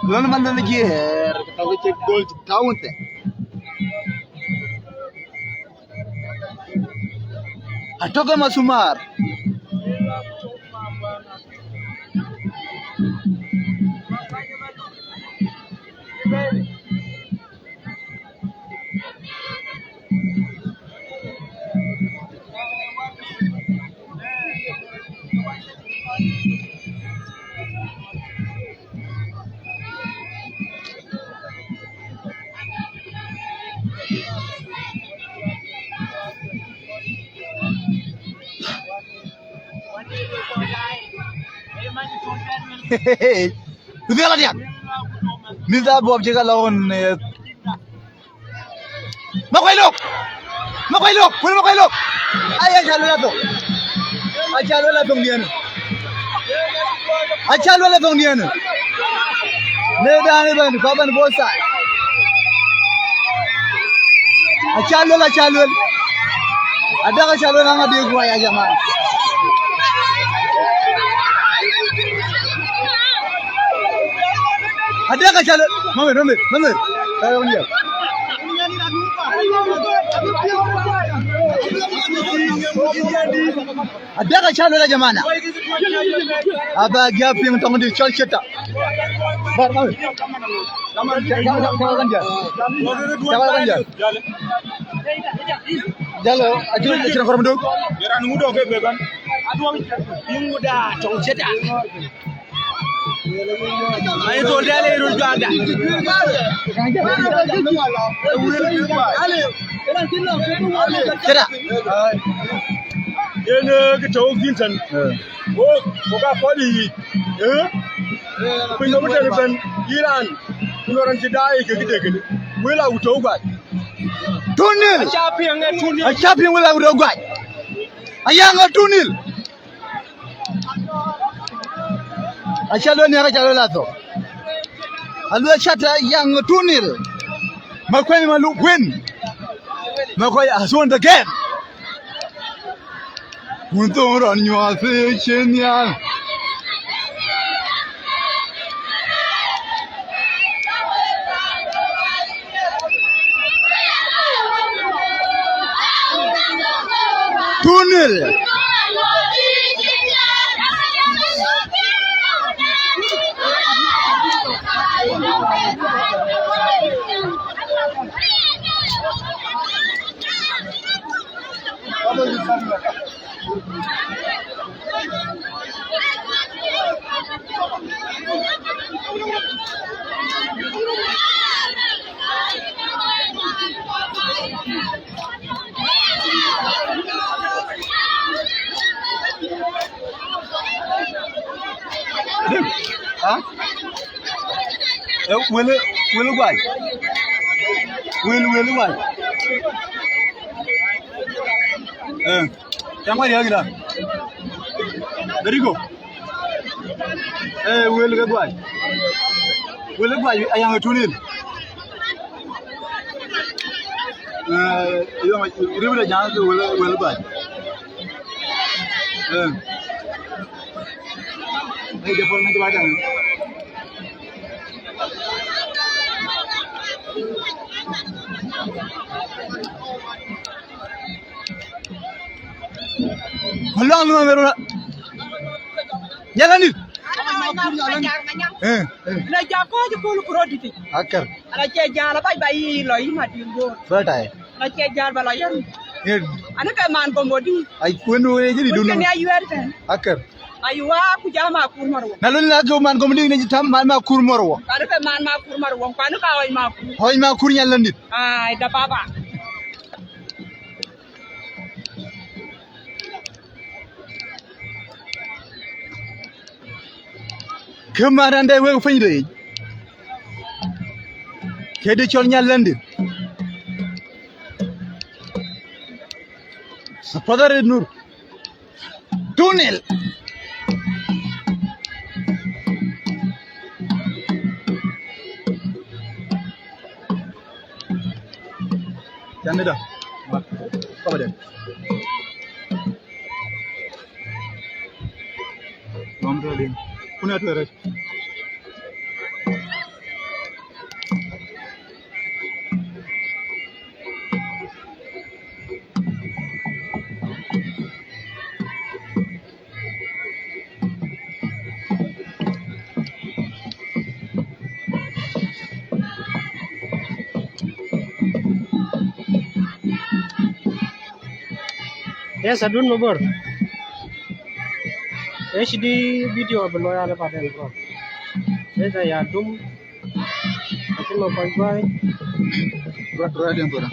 Lon man lon jiɛɛr, ka wek cï gol tɔ̈u thïn. Atɔ̈ ke Masumar. Ku dhiɛl adiäk. Mïth Abuɔp cï ke lɔ ɣön, eh, Makuac Lok! Makuac Lok! Wën Makuac Lok! Ai, acä luel athok. Acä luel athok diɛ̈n. Acä luel athok diɛ̈n. Lëëdan ëbɛ̈n, kɔc bɛ̈n both side. Acä luel, acä luel. Adek acä luel, aŋa dek guai, ya jamaa. Adek acä luel. Mamer, mamer, mamer. Kayo ndia. Adek acä luel, ya jamana. Aba giap piŋ tɔŋ di cɔl cita. Bar, mamer. Cakal kan ja. Cakal kan ja. Jalo, acï, acï na kɔr mduk. Yeran ŋudo ke beban. Aduang. Ŋuda tɔŋ cita. Ai, thol dɛl ë röt juakda. Cïda. Yen, eh, kë tɔ̈u thïn tɛ̈n. Eh. Wok, wok aa kɔc yiic. Eh? Piny nɔm tɛ̈n ëbɛ̈n, yïn raan. Ku lɔ raan cï daai ke këde këde. Wël a ku tɔ̈u guac. Two nil. Acä piŋ, eh, two nil. Acä piŋ wël a ku tɔ̈u guac. Ayaŋ ë two nil. Acä luel nhiäk, acä luel athok. Aluel cata yaŋ two nil. Makuac Maluk win. Makuac has won the game. Wun thon rɔn nyuɔɔth cï nhial. Two nil. Ha? Eh, wël, wël guai. Wël, wël wai. Eh, cam ka riäk da. Derigo. Eh, wël ke guai. Wël ke guai, ayaŋ tunil. Eh, yom, ribira jaŋ ke wël, wël guai. Eh. Eh, jepol na jiba jaŋ. Malɔŋ luma mero na. Nyala nit. Eh, eh. Na jako je pol kuro diti. Akar. Ana ce jala bai bai lo yi ma dingo. Betai. Ana ce jala ba lo yan. Ye. Ana ke man gombo di. Ai, kun wo ye jiri dunu. Kun ya yuer ten. Akar. Aywa, ku ja Makur Marwo. Na lun na ke man gombo di ne tam man Makur Marwo. Kanu ke man Makur Marwo, kanu ka oi Makur. Oi Makur nyala nit. Ai, da baba. Ke maran dai wek piny de. Ke de chol nyal landi. Apadare nur. Two nil. Canada. Kaba de. Bam to din. Kuna to ret. Yes, adun mabor. H D video below ya le paden ko. Yes, ya dum. Aci ma kɔc guai. Ruat, ruat den thora.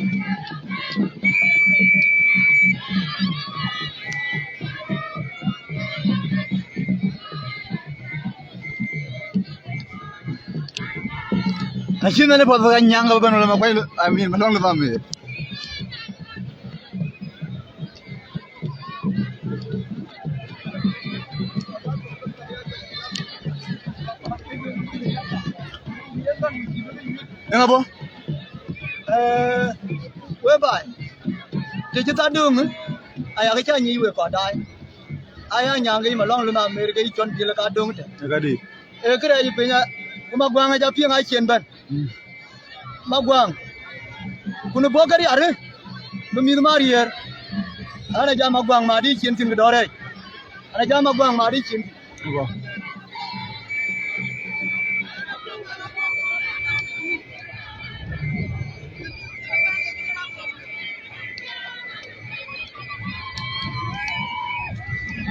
Aci nene path ka nyang ka ben wala ma kɔc, I mean, ma dɔŋ le ba mi. Eŋa bo? Eh, we bai. Ti ci tha döŋ, aya ke ca nyi we kɔ dai. Aya nyaŋ ke ma lɔŋ lu na mer ke cɔn dil ka döŋ te. E ka di. E kre ji piny a, kuma guaŋ ja piŋ a cien ben. Mm. Maguaŋ. Kun bɔ̈ ke riɛr, bï mïth ma riɛr. Ana jam Maguaŋ ma dï cin thïn kë dɔ̈ɔ̈r rɛɛc. Ana jam Maguaŋ ma dï cin. Go.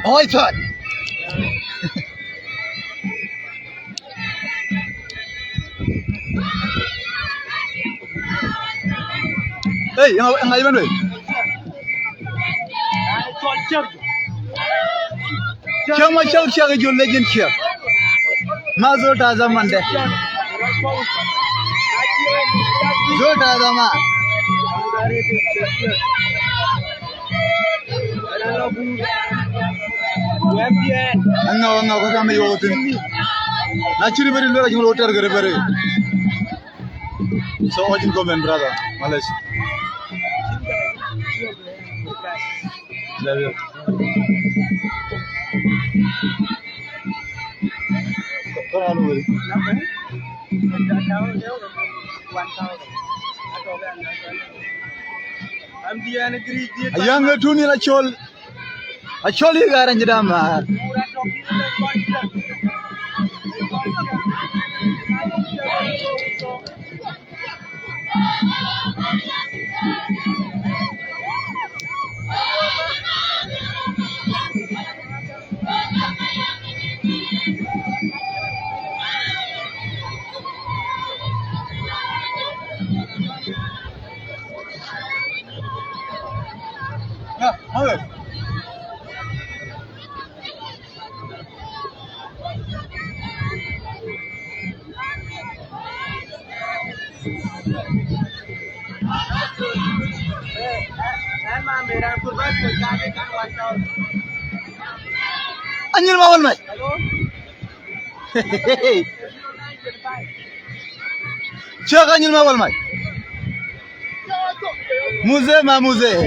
Oi, thɔt. Hey, ŋa, ŋa yï bɛ̈n wei? Cäk ma cäk, cäk jol legend cäk. Ma zol ta zaman de. Zol ta zaman. Aŋa, aŋa, ka kama yotin. Na chiri beri lura jinglo ter gere beri. So watching comment, brother. Malaysia. Love you. Ayaŋ ë tuni la col. Acol yï ɣɛɛr anyï däm määr. Anyil ma wal mai. Cek anyil ma wal mai. Muzee ma muzee.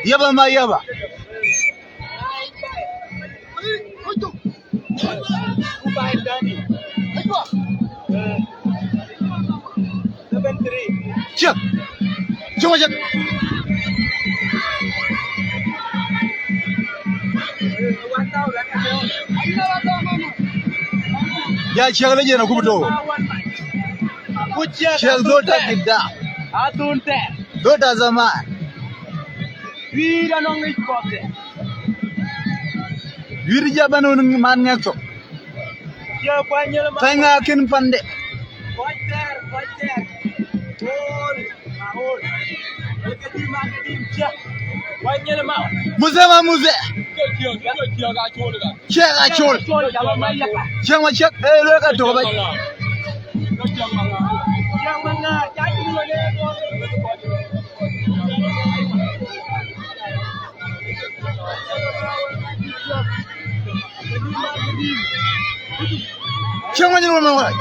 Yaba ma yaba. Ciek. Ciek ma ciek. Ya ciek le jena kubu to. Ciek dota gida. Adun te. Dota zaman. Wira nong ich kote. Wira jaban un man ngek to. Cie kuany nyel ma. Thank you kin pande. Kuany ter, kuany ter. Ol, ma ol. Eke di ma ke di cie. Kuany nyel ma. Muzee ma muzee. Cie ka chol. Cie ka chol. Chol, jalo ma yaka. Cie ma cie, eh, lo ka to ba. Cie ma nga, ja di lo ne. Cieŋ wany ruɔn wala.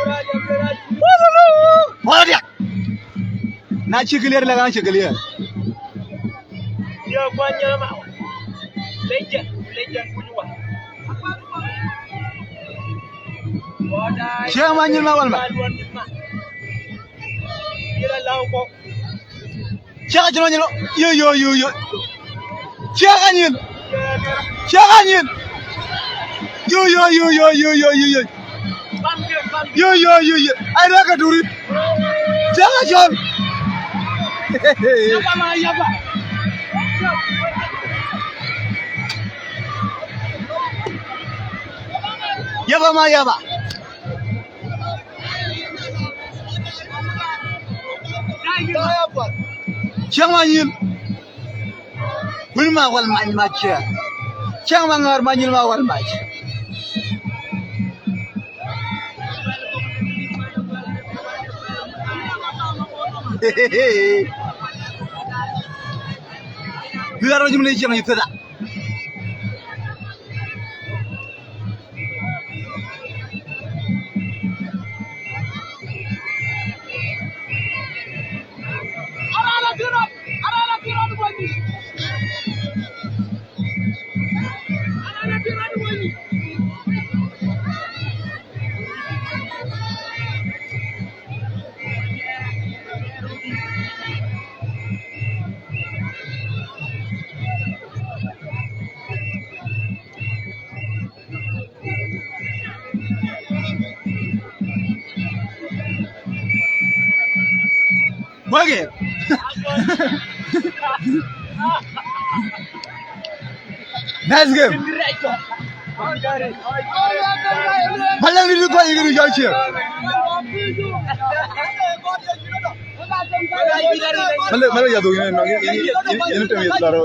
Wala dia. Na cï clear la kan cï clear. Cie kuany nyel ma. Legend, legend kuny wa. Cieŋ wany nyel ma wala ma. Cie ka cïn wany lo. Yo, yo, yo, yo. Cie ka nyin. Cie ka nyin. Yo, yo, yo, yo. Yo, yo, yo, yo. Ai, rek ka turi. Cie ka cɔl. Yaba ma yaba. Cieŋ ma nyil. Wun ma wal many ma cie. Cieŋ ma ŋɔr ma nyil ma wal mac. Bï ɣɛn rɔt jim le cieŋ yï thëda. Wege. Nice game. Malang ni ko yigi ni jolchie. Malang, malang ya do ni, ni tem ya daro.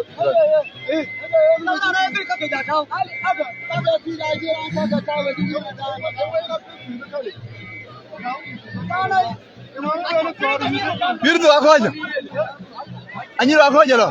Pïr dhuk akɔ̈ɔ̈c. Anyïr akɔ̈ɔ̈c ëlɔ.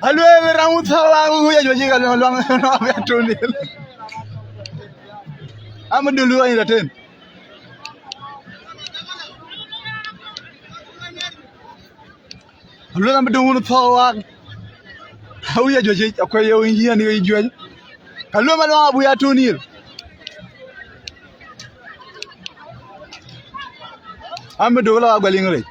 Alueel ram wun thɔ̈k la wun ya juëc ka luaŋ luaŋ luaŋ ya tun dil. Am dulu ayin la ten. Alueel am dulu wun thɔ̈k wa. Awu ya juëc akuɛc ye wun yiɛn ye juëc. Ka lueel ma luaŋ abu ya tun dil. Am duk la gɔl yiŋ rec.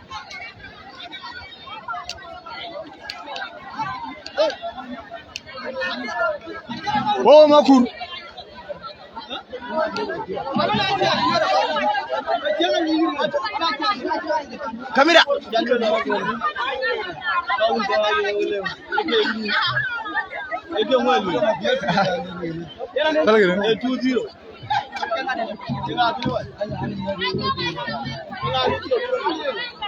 Wo makur. Kamera. Kala gere.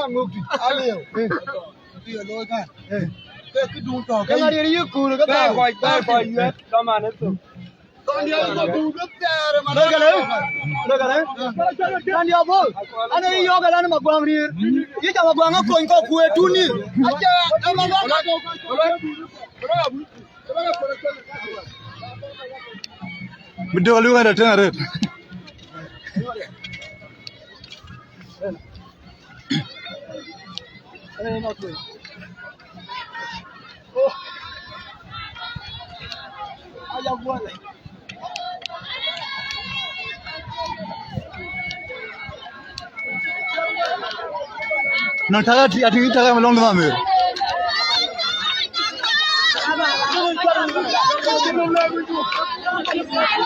la ŋök tïc. Aliu. Eh. Ke looi kan. Eh. Ke këdun tɔ̈ ke ŋa riɛr yï kuur ke thau. Bɛ̈ɛ̈i kɔc, bɛ̈ɛ̈i kɔc yuɛ̈t, dhamane thok. Kɔn diɛ̈ kɔc dun ke thɛɛr ë man. Loi kënë, loi kënë. Kɔn diɛ̈ bɔ̈. An, ee yɔ̈ɔ̈k ëlan Maguaŋ riɛr. Yï ca Maguaŋ akony kɔ̈k ku ë tun nïïr. Acie, ë Maguaŋ. Bï dök alui ɣɛn rɛt tënë arëët. Nɔn, tak ati, ati, tak ama lɔŋ dhamir.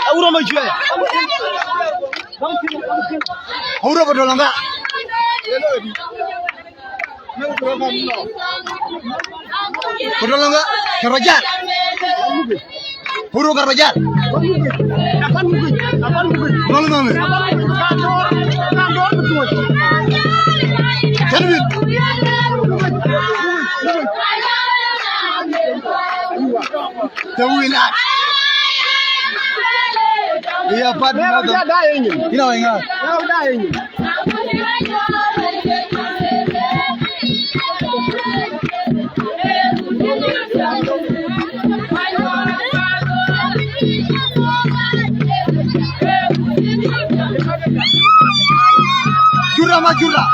Awuro ma cuɛ. Awuro pa tɔlɔŋ ka. Kutolonga, Karbajar. Huru Karbajar. Tolonga. Kelvin. Tewin ak. Iya, pat. Ina wenga. Bajula.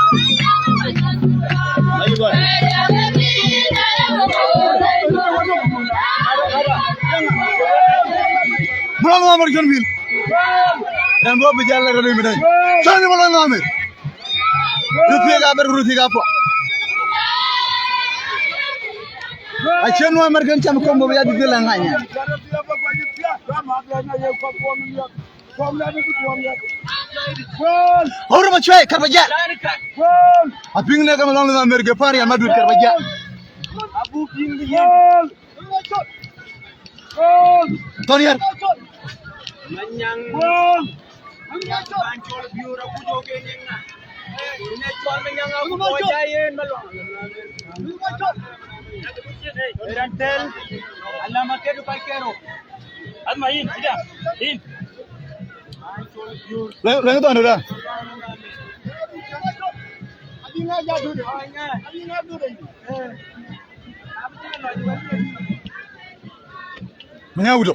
Mula mama jon bil. Dan bo bijal la rode mi dai. Sani mula mama. Ruti ga ber, ruti ga po. A chen wa mer gen cham kombo ya di la nganya. Hur ma chwe karbaja. A ping ne kam long na mer ge par ya Madrid karbaja. Ton yer. Leng, leng ton da. Manya wuto.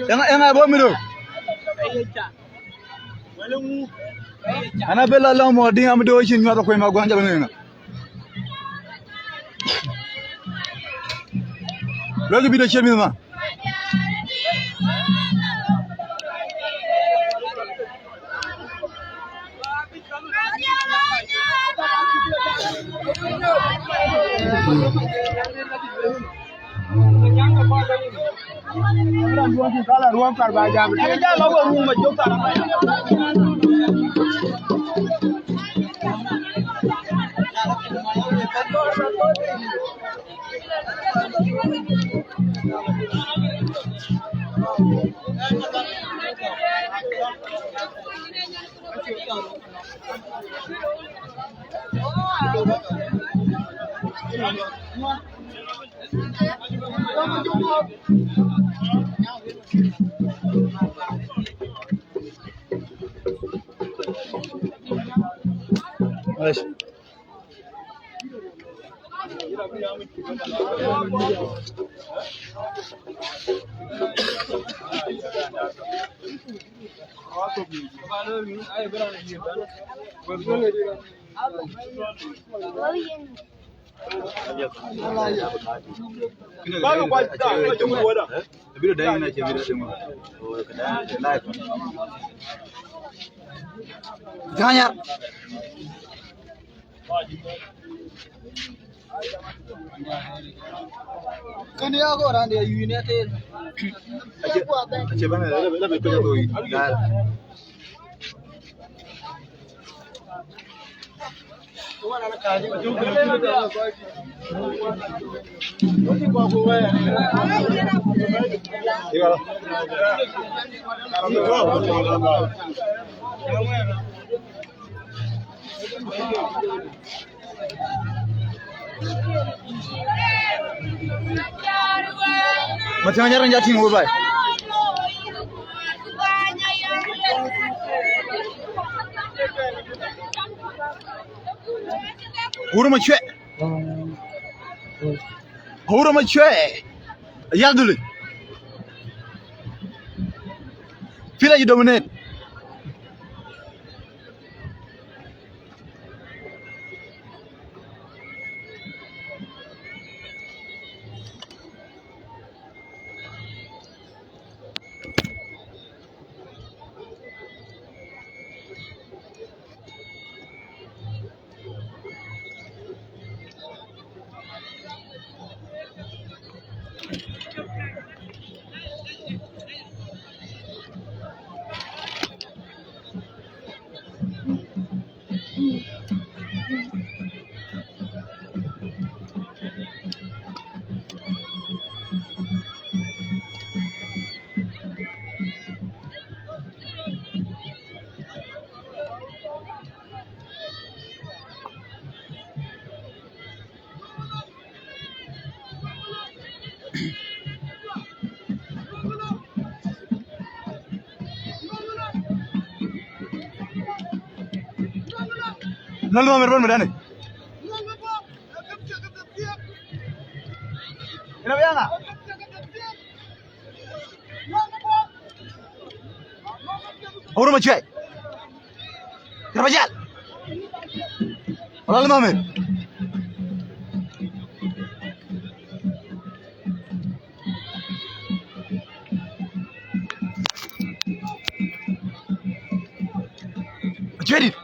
Enga, enga bo mi do. Ana bela lo mo ding am do chin nyuat ko ma gwanja lo ngenga. Lo gi bido chen mi ma. Janyar. Kën ya go rande yu ne te. Ache, ache bana la, la, la, la. Matiang nyar nja tim woi bai. Hur ma chwe. Hur ma chwe. Yal duli. Pila ji dominate. Lalu Amer ban medani. Ina bianga. Awur Macuɛi. Karbajal. Wala lë Mohamed. Macuɛi dït.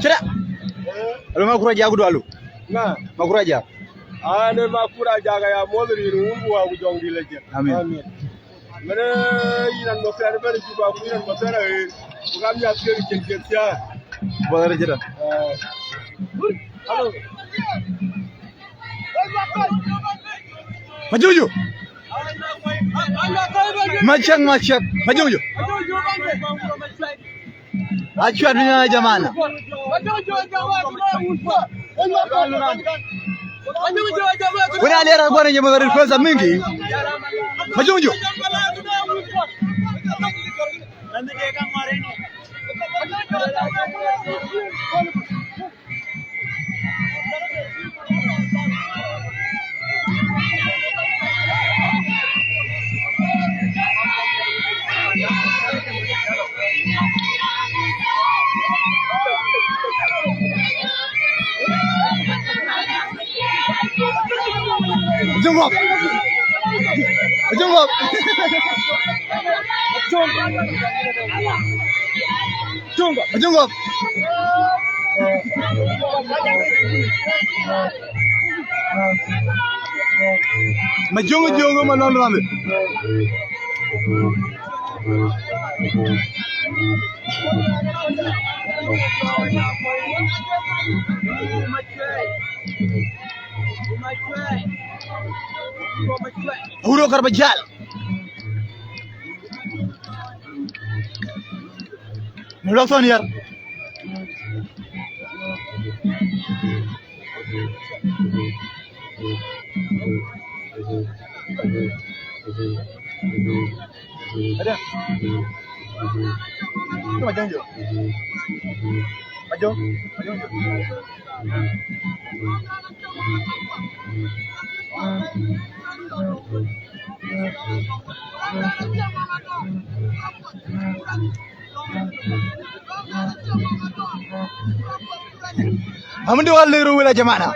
Cï da. Alo, Makura Jaak, ku dualu. Na. Makura Jaak. An Makura Jaak, ya muɔ̈th rin wun ku wa ku jɔŋdït la jël. Amin. Amin. Mene yïn an bɔ̈ pɛ̈n bɛ̈n Juba, ku yïn an bɔ̈ pɛ̈n aɣeer. Ku kam ya thiëër cïn thiëër thiaar. Bɔ̈ rëc da. Eh. Majuju. Macek, macek. Majuju. Acuat piny ya jamana. Wën a liɛr akuɔn ë jë mɔ̈th arëët kuɛth amingi. Majuju. Jungop. Jungop. Jungop. Majuju, Majuju, ma lɔn lɔn. Awur Karbajal. Në lɔk thɔn yär. Ada. Itu Majong jo. Majong, Majong jo. Amin dua lero wela jamana.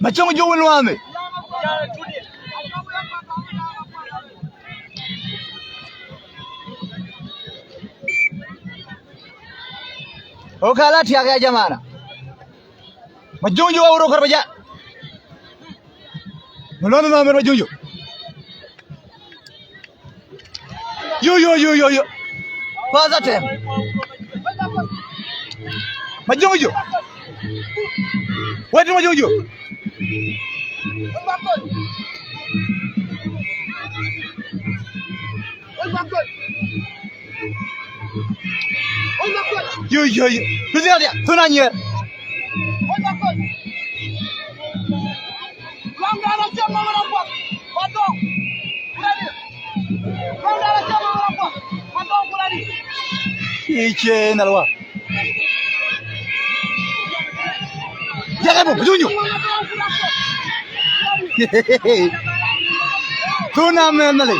Macong jo wela wame. Okala tiak ya jamana. Majuju, Awur Karbajal. Malɔn Mohamed, Majuju. Yo, yo, yo, yo, yo. Pass that time. Majuju. Wait, Majuju. Yo, yo, yo. Luthi adia, thuna nyer. Iche nalwa. Jaga mo, junyo. Tuna menali.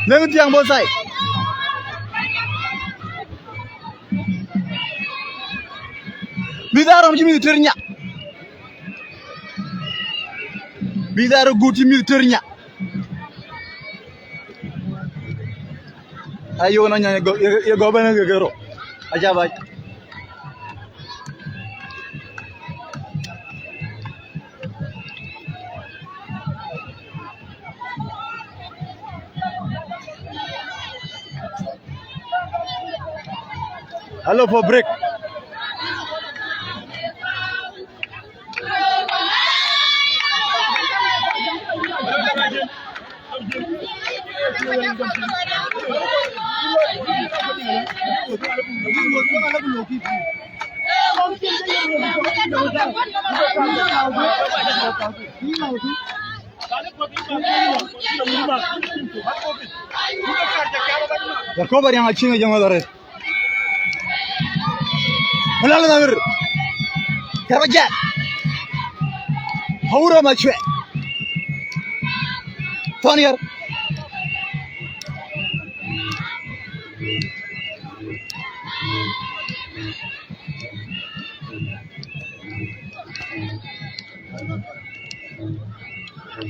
Leng tiang both side. Mïth arɔm cï mïth tër nya. Mïth arɔm gut cï mïth tër nya. Ayo na nya ye go, ye, ye go bene ke kero. Aja ba. Hello for break. Yakoba riang acïŋ ë jɔŋ ɣɔ̈th arëët. Malal Dhamir. Kɛ̈r ba jɛk. Aura Macuɛ. Thɔn yär.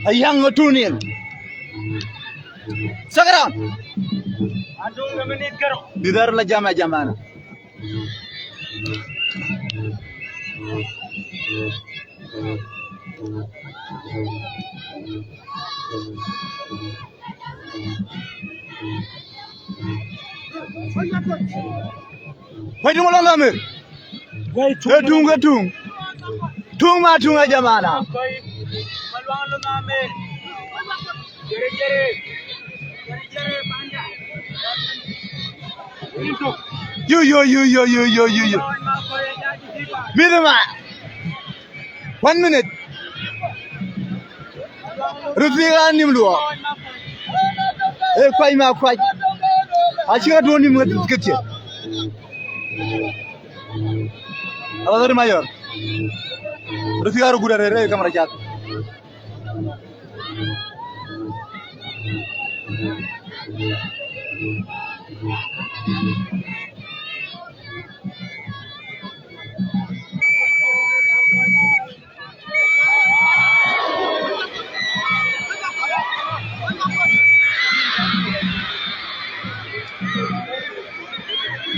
Ayaŋ ŋö tun yen. Second round. Didar la jam ya jamana. Wai tuŋ lɔŋ amir. Wai tuŋ. Ee tuŋ ke tuŋ. Tuŋ ma tuŋ a jamana. Yo, yo, yo. Mïth ma. One minute. Röth thiëëk aa nïm luɔɔk. Ee kuac ma kuac. Acï ɣa duɔ̈n nïm ŋa kedhie. Abathar Mayor. Röth thiëëk aa röt gut arëër, ee kamera cath.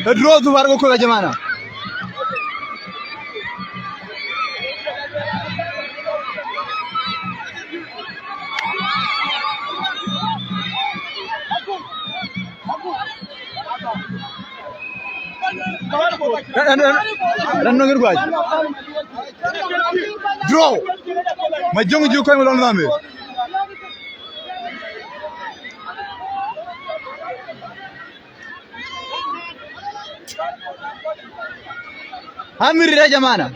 Ë draw, Dhupar ke kueth, ya jamana. Ran, ran, ran, ran nɔŋ guac. Draw. Majöŋ jɔk kɔc Malal Dhamir. Amir ya jamana.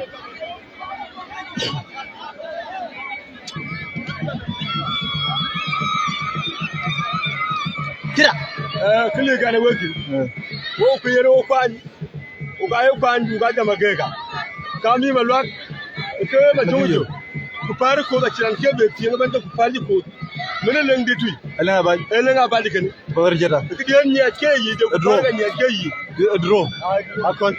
Kira. Eh, kili gane weki. Eh. Wo ku yere wo kwany. Ku ka ye kwany, ku ka jam ageka. Ka mi Maluak. Ke Majöŋ jɔk. Ku pär koth acï ran ke be thiëŋ ëbɛ̈n, ku pär jï koth. Mën ë leŋ dït tui. Ë leŋ abac. Ë leŋ abac kënë. Bäär jëta. Këdiën nyiɛc ke yic, de ku pär ke nyiɛc ke yic. Ë draw. Akɔc.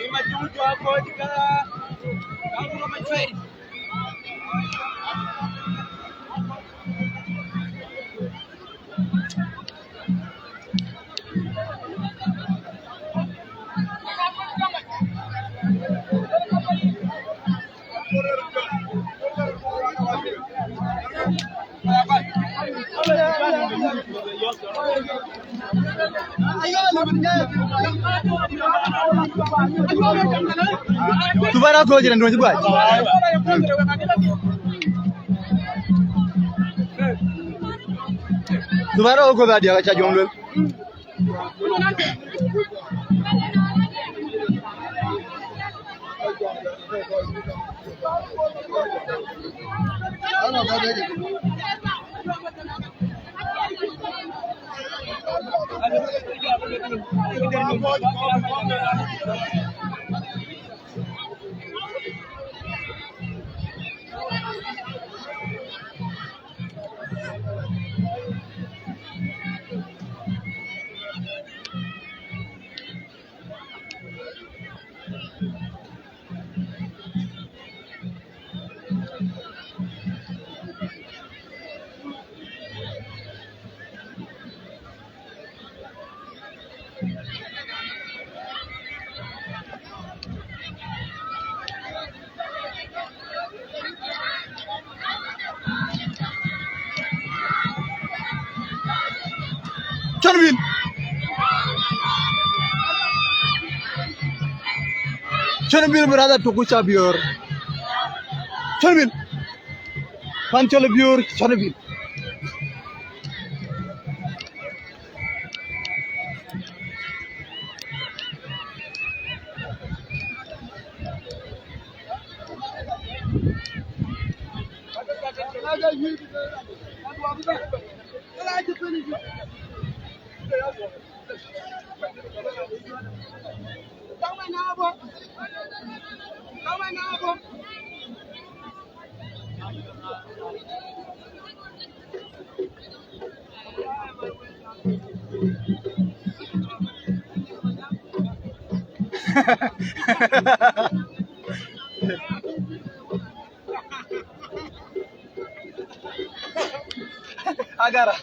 Dhupar akööc rin duɔ̈ny guac. Dhupar akööc adiäk aca juɔ̈ŋ luel. Cɔn win. Cɔn Bil brother, tuku ca biöör. Cɔn Bil. Pan cɔl biöör, Cɔn Bil. Agara.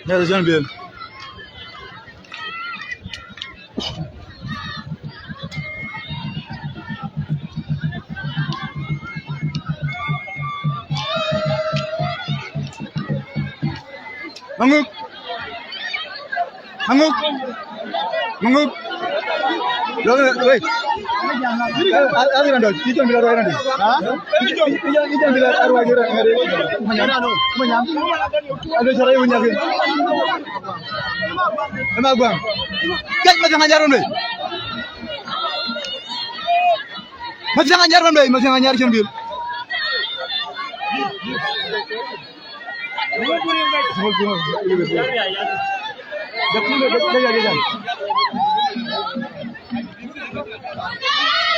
Nɛ̈r Cɔn Bil. Maŋuk. Maŋuk. Maŋuk. Wait. Adï raan dɔ̈, yï Cɔn Bil arwai raan dɔ̈. Ha? Yï Cɔn Bil arwai raan dɔ̈. Manyam. Manyam. Ado cara yï wunyakin. Ema guaŋ. Kɛc Mathiaŋ Anyar raan dɔ̈. Mathiaŋ Anyar raan dɔ̈, Mathiaŋ Anyar Cɔn Bil.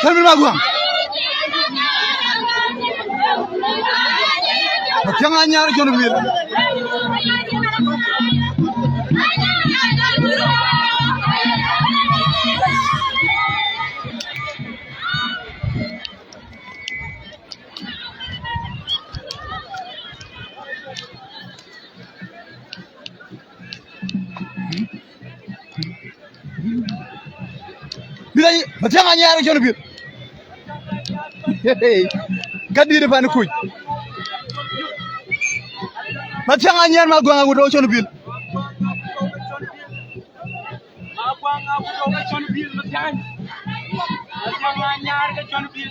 Cɔn Bil Maguaŋ. Mathiaŋ Anyar Cɔn Bil. Bila Mathiaŋ Anyar Cɔn Bil. Ka dït pan kuc. Mathiaŋ Anyar Maguaŋ Awut Cɔn Bil. Maguaŋ Awut ke Cɔn Bil Mathiaŋ. Mathiaŋ Anyar ke Cɔn Bil.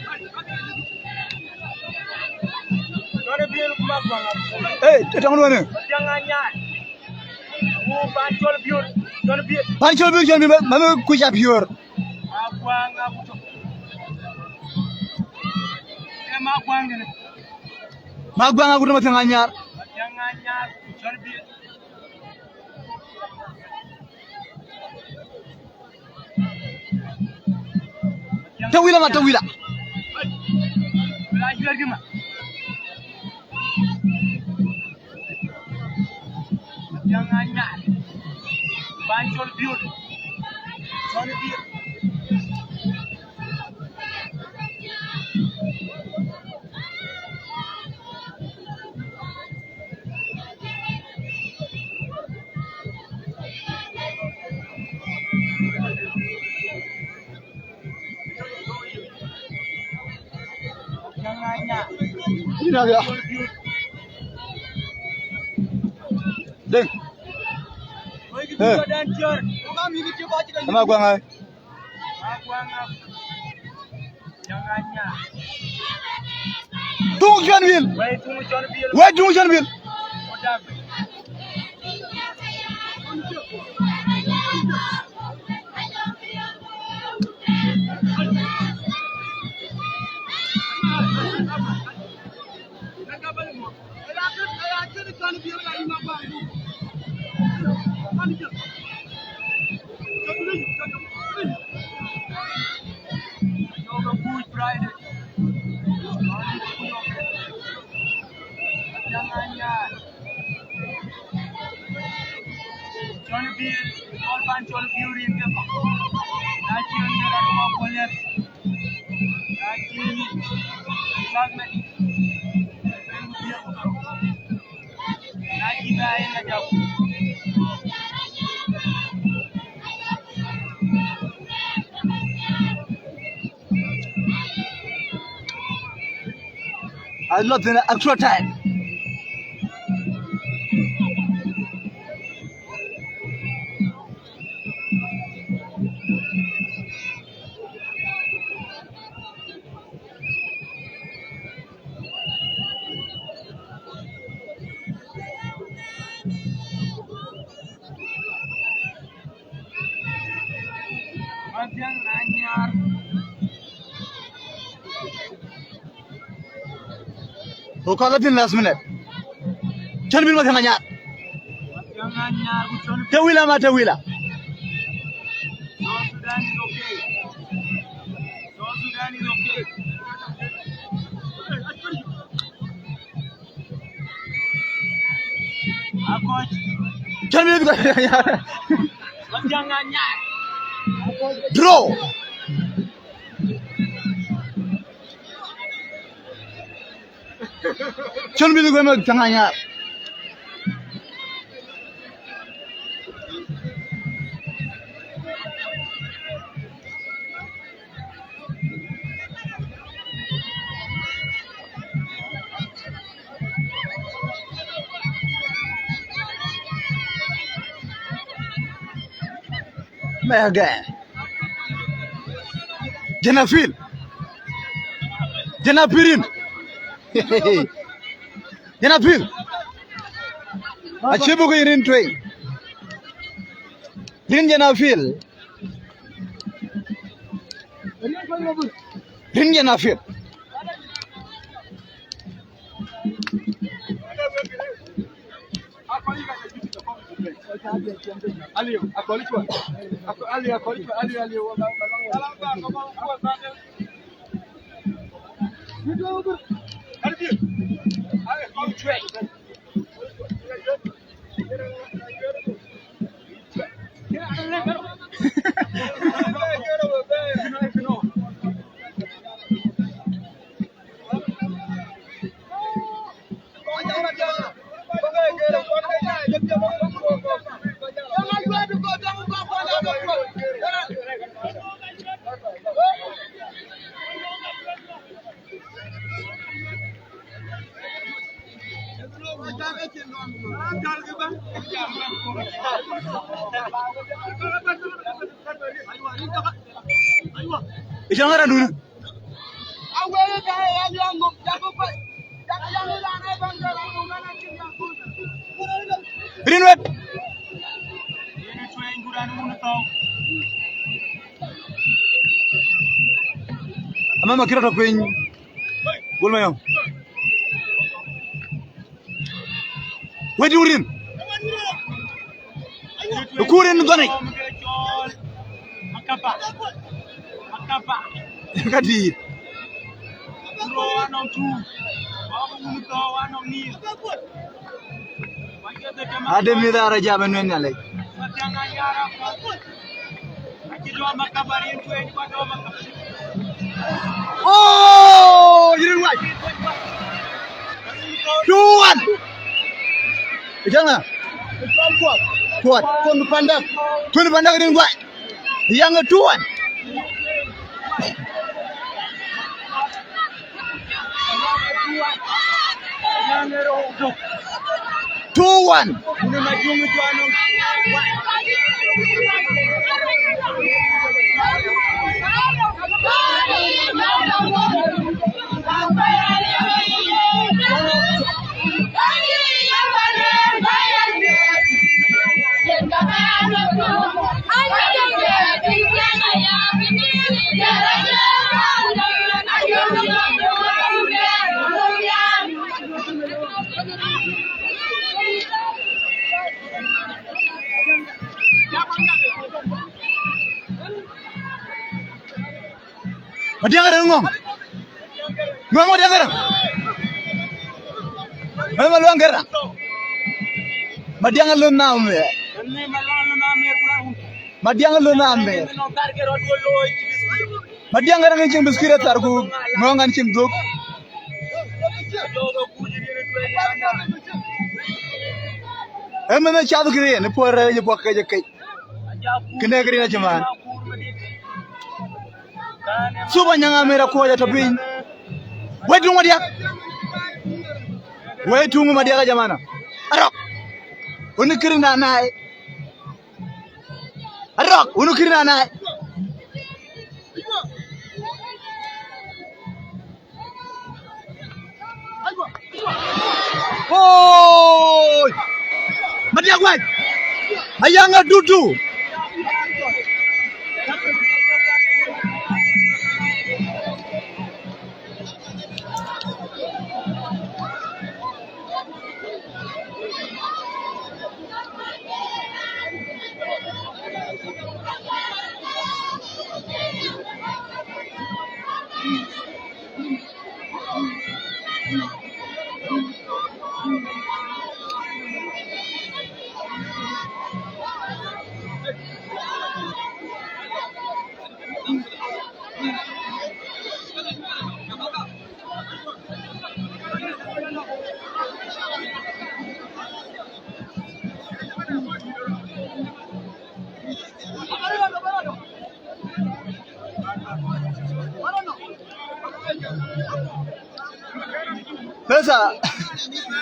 Cɔn Bil ku Maguaŋ Awut. Hey, tɔŋ duɔ̈në. Mathiaŋ Anyar. Ku Pancol Biöör Cɔn Bil. Pancol Biöör Cɔn Bil, mami kuc a biöör. Maguaŋ Awut. Ee Maguaŋ kënë. Maguaŋ Awut Mathiaŋ Anyar. Mathiaŋ Anyar Cɔn Bil. Tawila ma tawila. Mathiaŋ Anyar. Pancol Biöör Cɔn Bil. Ina ya. Deng. Eh. Ema guaŋ ai. Tuŋ Cɔn Bil. Wai tuŋ Cɔn Bil. Cɔn Bil, Pancol Biöör rin ke kɔc. Na cï yen ke rɔt kɔc kuɔl yɛn. I love the extra time. Ku kɔc la thïn last minute. Cän bï Mathiäŋ Anyaar. Te wila ma te wila. Cän bï draw. Cän bï Mathiäŋ Anyaar. Mɛ̈kɛ. Jɛn a pil. Jɛn a pil rin. Jɛn a pil. Acï buk rin tueŋ. Rin jɛn a pil. Rin jɛn a pil. Ë cäŋ ë randun. Rin wek. Amama kira tɔ piny. Gol Mayom. Wedi urin. Kurin goni. Ka dit. Ade mi dhara jam en wen alec. Oh, you didn't right. Two one. Janga. Kuat. Kuat. Kun pandak. Kun pandak rin guai. Yang two one. Two one. Madiang ada ngong. Ngong Madiang ada. Mana maluang kera. Madiang lu name. Madiang lu name. Madiäŋ ɣɛn ŋic cieŋ biskit ë thar ku ŋɔ̈ɔ̈ŋ ɣɛn cieŋ dhuk. Ëmënë cath kërë yen ë puɔ̈r rɛɛc ë puɔ̈k kec ë kec. Kënë kërin acï man. Thup Anyaŋ Amer akuɔ̈c atɔ̈ piny. Wɛ̈t tuŋ Madiäk. Wɛ̈t tuŋ Madiäk ajamana. Arɔk. Wën kërin na naai. Arɔk, wun kïr na naai. Ooi! Madiäk wɛ̈t. Ayaŋ adutu. Pesa,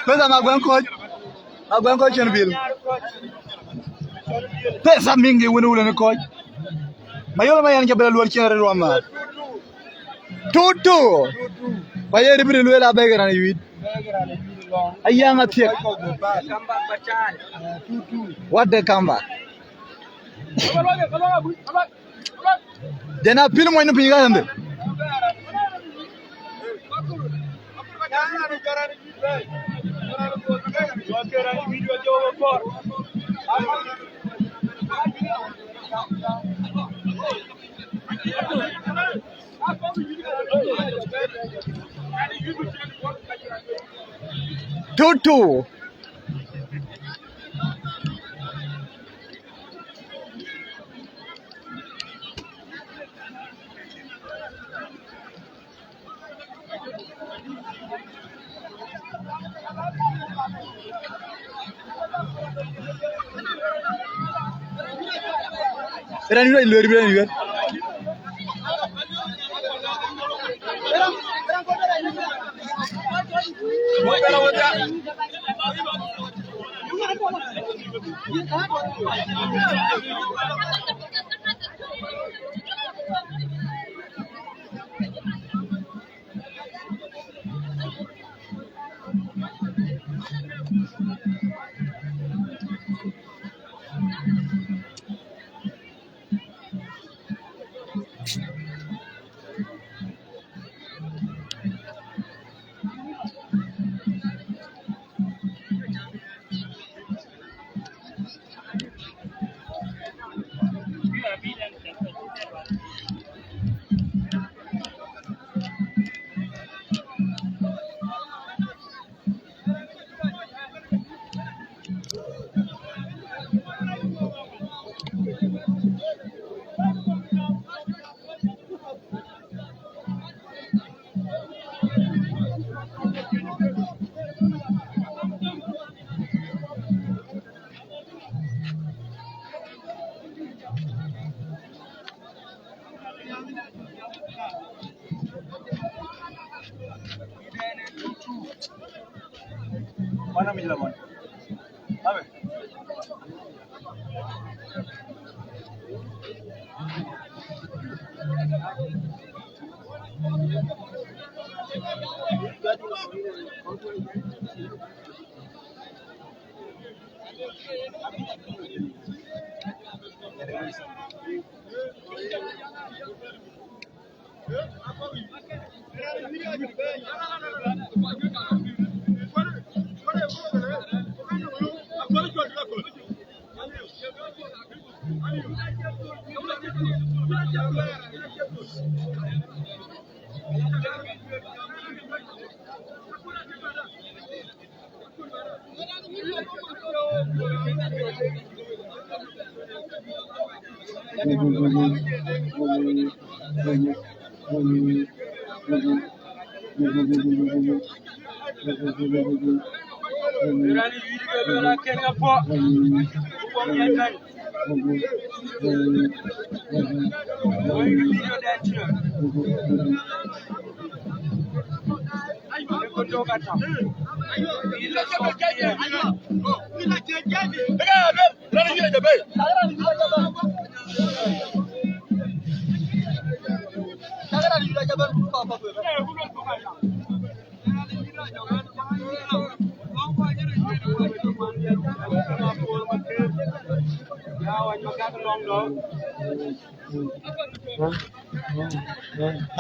pesa ma guɛŋ kɔc, ma guɛŋ kɔc cïn bil. Pesa mingi wën wulën kɔc. Ma yol ma yɛn ca bɛ luɔr cïn rɛ̈t ruɔm ma. Tutu. Ku ye ribiri lueel abɛ̈ɛ̈k raan yuiit. Ayaŋ athiek. What the kamba? Jana pil moc në piny ka ëndhë. Tutu. Raan yuɛ̈r, luɛɛr, raan yuɛ̈r. Mana mi la man. Abe.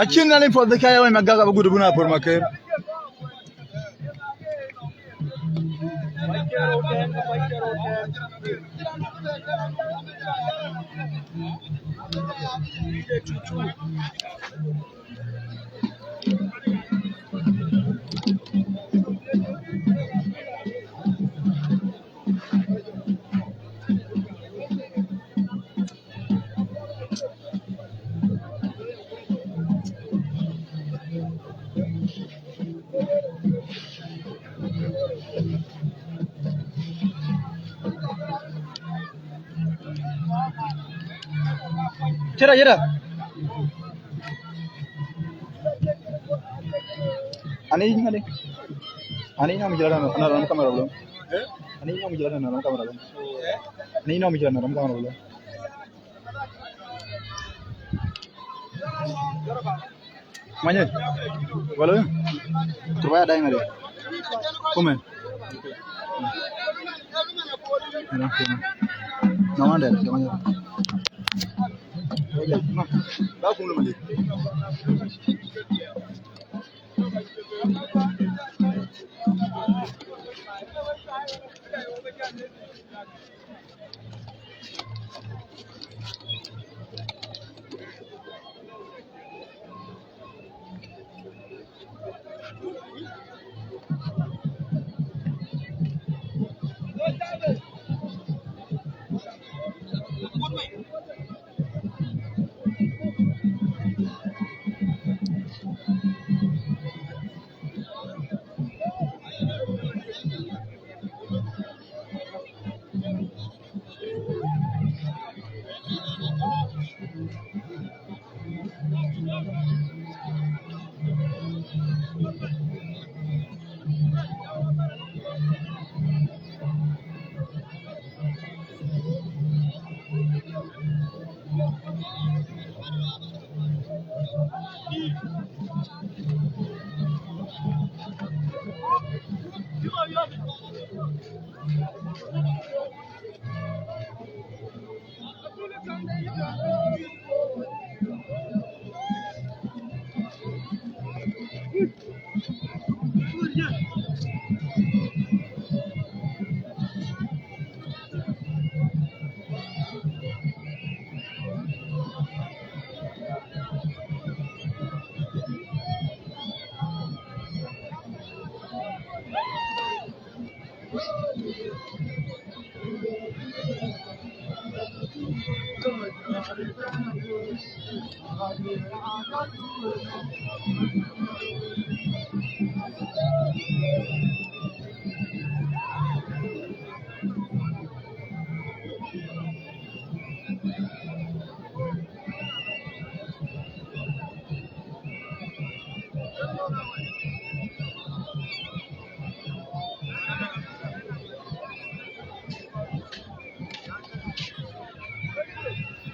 Acïn nɛn ë puɔth bï kɛ̈ɛ̈c awɛny Magak abï gut abun apur maker. Cï rɛ̈c, cï rɛ̈c. Ani, ani. Ani, nɔm jira na, na ram kamera lo. Ani, nɔm jira na ram kamera lo. Ani, nɔm jira na ram kamera lo. Manye. Wala. Turba dai ngade. Come. Na, na. Na wande, na wande. Ba kum lo mali.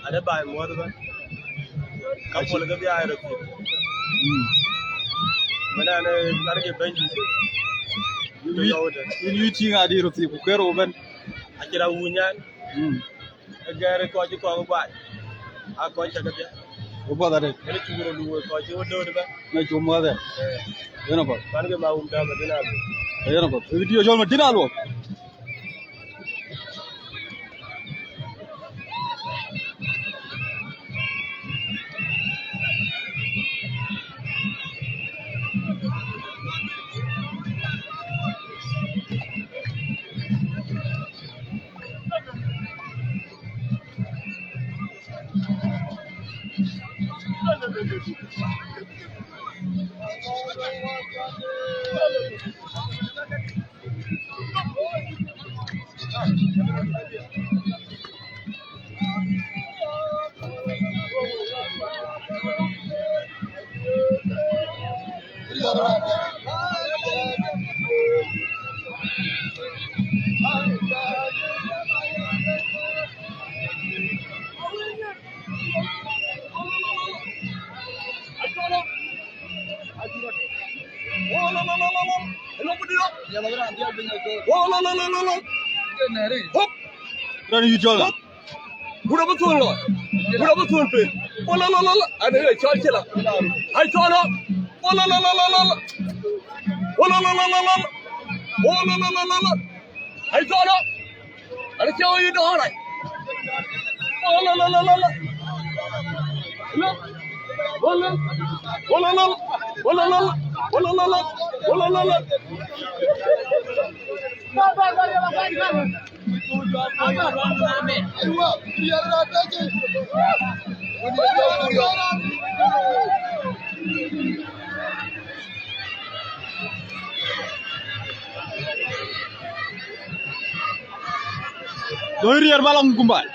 Ade baai muɔ̈th bä. Ka pol ke bia ë röt thiëk. Mm. Mën an, an ke bɛ̈ny dït. Yïn wïc, yïn wïc tïŋ adï röt thiëk, ku kër wo bɛ̈n. Acïn awuny an. Mm. Ë gɛ̈ɛ̈r ë kɔc ë kɔ̈k ë baai. A kɔc cä kedhie. Wo buɔth arëët. Ënë cuk röt luööi kɔc cï wo dööt bä. Na cuk muɔ̈th ë. Eh. Yen apath. Kuan ke ba wum däm adïn aluɔk. Yen apath. Ë video cɔl Madina aluɔk. Hop! Raan yï cɔl. Hop! Wut abï thun lɔ. Wut abï thun piny. Wala la la la. Ani ë cɔl cï la. Ai cɔl lɔ. Wala la la la la la. Wala la la la la la. Wala la la la la la. Ai cɔl lɔ. Ani cɔl yï dɔɔr ai. Wala la la la la la. Wala. Wala la la. Wala la la. Wala la la. Wala la la. Doi riɛr balaŋ kumbai.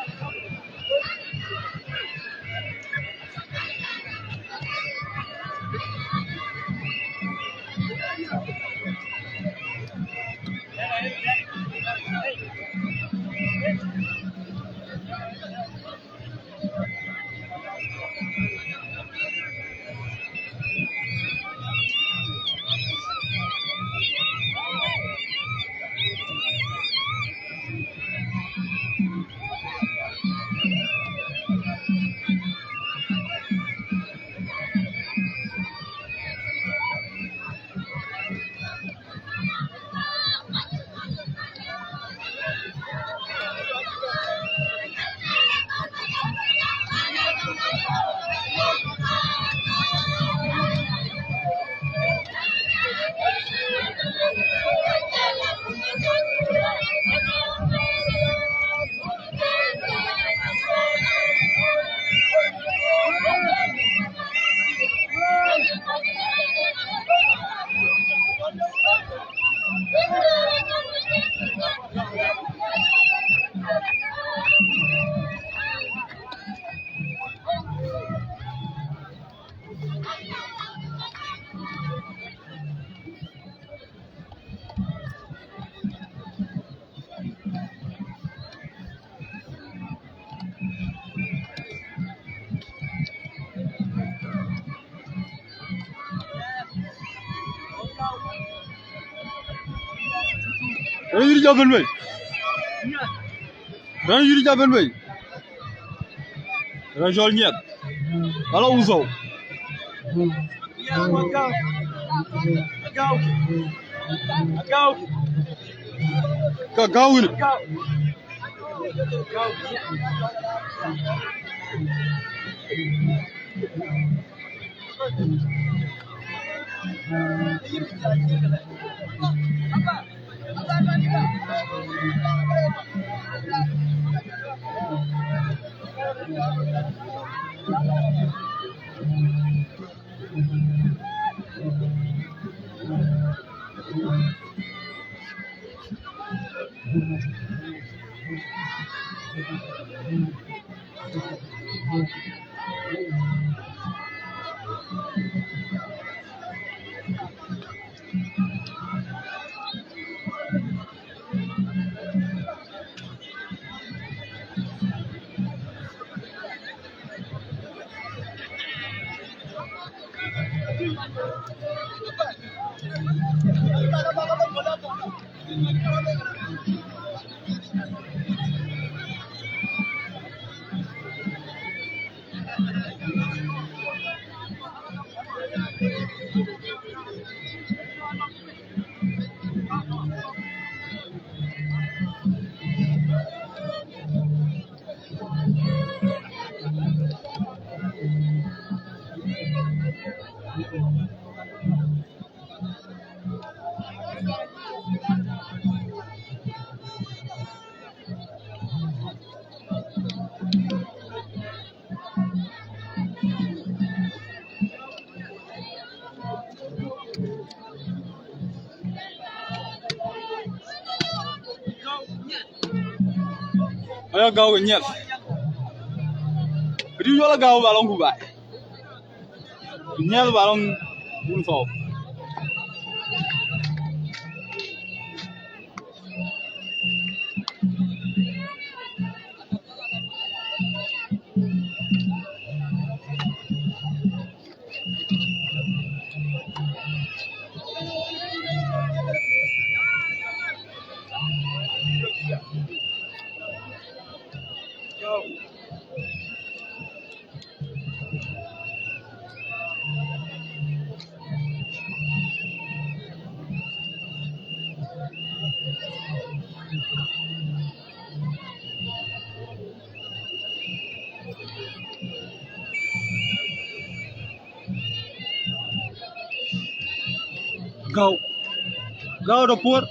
Raan yï jɔ ben bei. Raan yï jɔ ben bei. Raan cɔl Nyiɛth. Ala usou. Ka gäu yïn. Ë Gäu ke Nyiɛth. Këdï yɔl Gäu ba lɔŋ ku baai. Nyiɛth ba lɔŋ wun thɔɔu. Gäu. Gäu de puɔ̈r.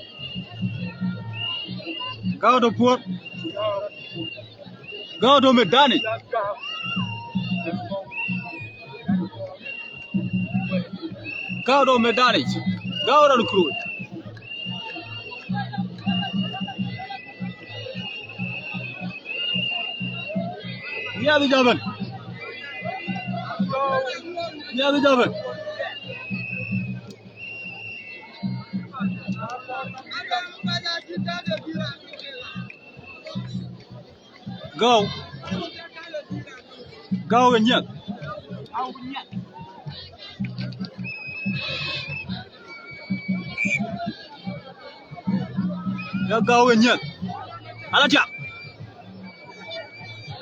Gäu de puɔ̈r. Gäu de medanic. Gäu de medanic. Gäu rɔn kuroi. Nyiɛth jabɛn. Nyiɛth jabɛn. Gäu. Gäu ke Nyiɛth. Ya Gäu ke Nyiɛth. Ala tiak.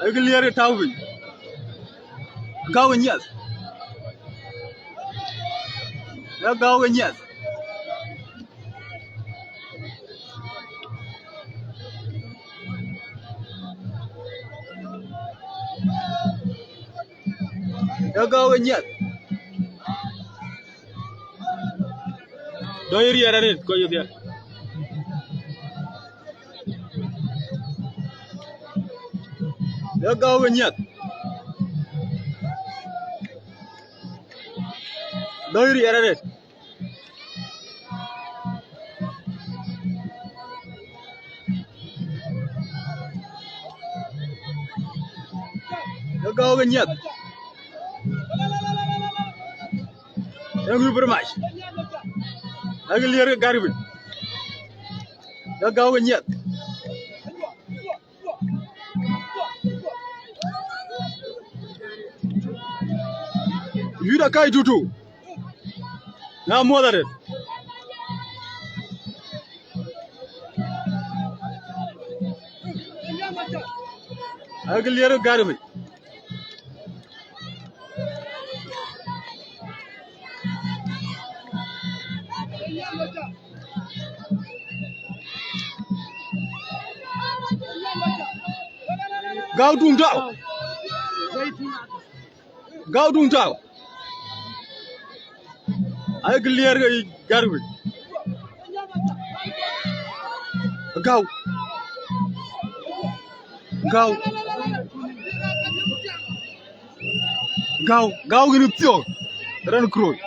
Aye kë liɛɛr ke tääu piny. Gäu ke Nyiɛth. Ya Gäu ke Nyiɛth. Ya Gäu ke Nyiɛth. Dɔ̈i riɛɛr arëët kɔc yodhia. Ya Gäu ke Nyiɛth. Dɔ̈i riɛɛr arëët. Ya Gäu ke Nyiɛth. Thank you very much. Aye kë liɛɛr ke gäri piny. Ya Gäu ke Nyiɛth. Yuda kai tutu. Na muɔth arëët. Aye kë liɛɛr ke gäri piny. Gäu tuŋ tääu. Gäu tuŋ tääu. Aye kë liɛɛr ke gäri piny. Gäu. Gäu. Gäu, Gäu kën thiɔ̈k. Rɛn kuroi.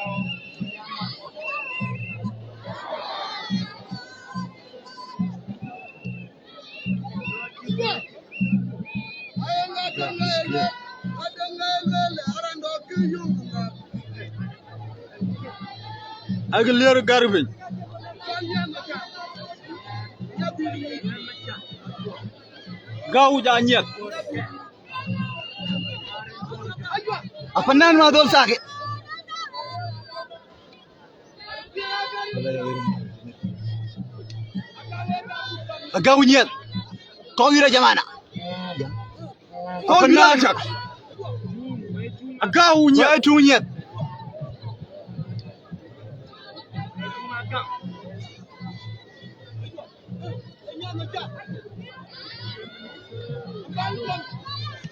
Aye kë liɛɛr gäri piny. Gäu ja Nyiɛth. Apanan ma dhol sake. Agäu Nyiɛth. Kɔc yïr a jamana. Kɔc yïr a cak. Agäu Nyiɛth. Agäu Nyiɛth.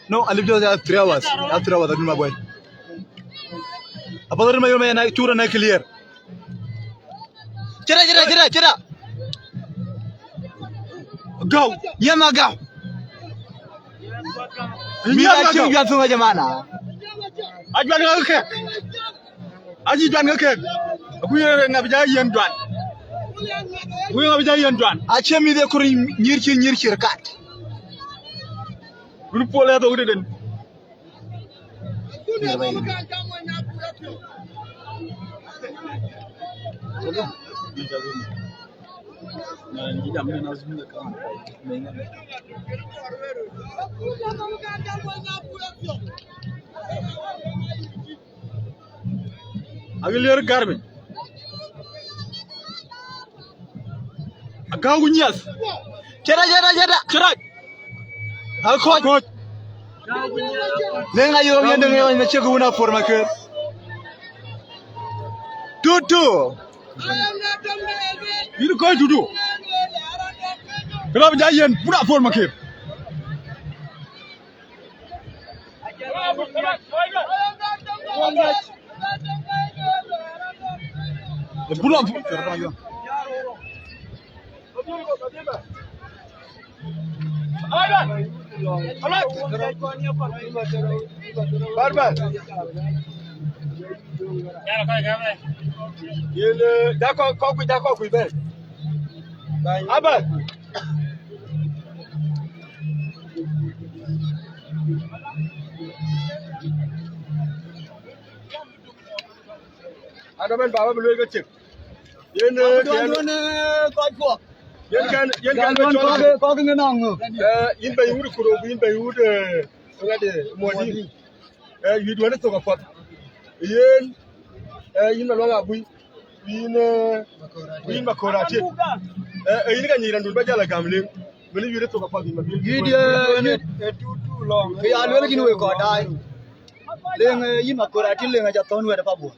No, I live just have three hours. I have three hours. I do my boy. Apa tadi mayo mayo na chura na clear. Cira, cira, cira, cira. Gäu. Yema gäu. Mi ya cï juat thöŋ a jamana. Ajuat ŋa kek. Acï juan ke kek. Akuc ŋa bï jɔ yen juan. Akuc ŋa bï jɔ yen juan. Acie mïth ye kur nyïr cïr nyïr cïr kat. Wun puɔl ya thok tëden. Agilier garbi. Agau nyias. Cera, cera, cera. Cera. Akɔc. Leŋ ayo yende ŋe na cek wuna por maker. Tutu. Yir kɔc tutu. Kena bi ja yen pura por maker. Barbar. Yen, eh, da kɔk, kɔk kuc, da kɔk kuc bɛ̈n. Abar. Ada ben baba bi luel ke cek. Yen, eh, yen, eh, kɔc kuɔ. Yen kan, yen kan be cɔl kɔk, kɔk ŋe nɔŋ. Eh, yin be wut kuro, yin be wut, eh, ŋade, modi. Eh, yu duane thok apath. Yen, eh, yin Malɔŋ Abui. Yin, eh, yin Makora Tit. Eh, eh, yin ka nyiran dun ba jala gam leŋ. Mene yu de thok apath yin ma bi. Yu de, eh, yu de, eh, tu, tu lɔŋ. Ke ya luel kin we kɔ dai. Leŋ, eh, yin Makora Tit leŋ aja thon wɛt pa buɔ.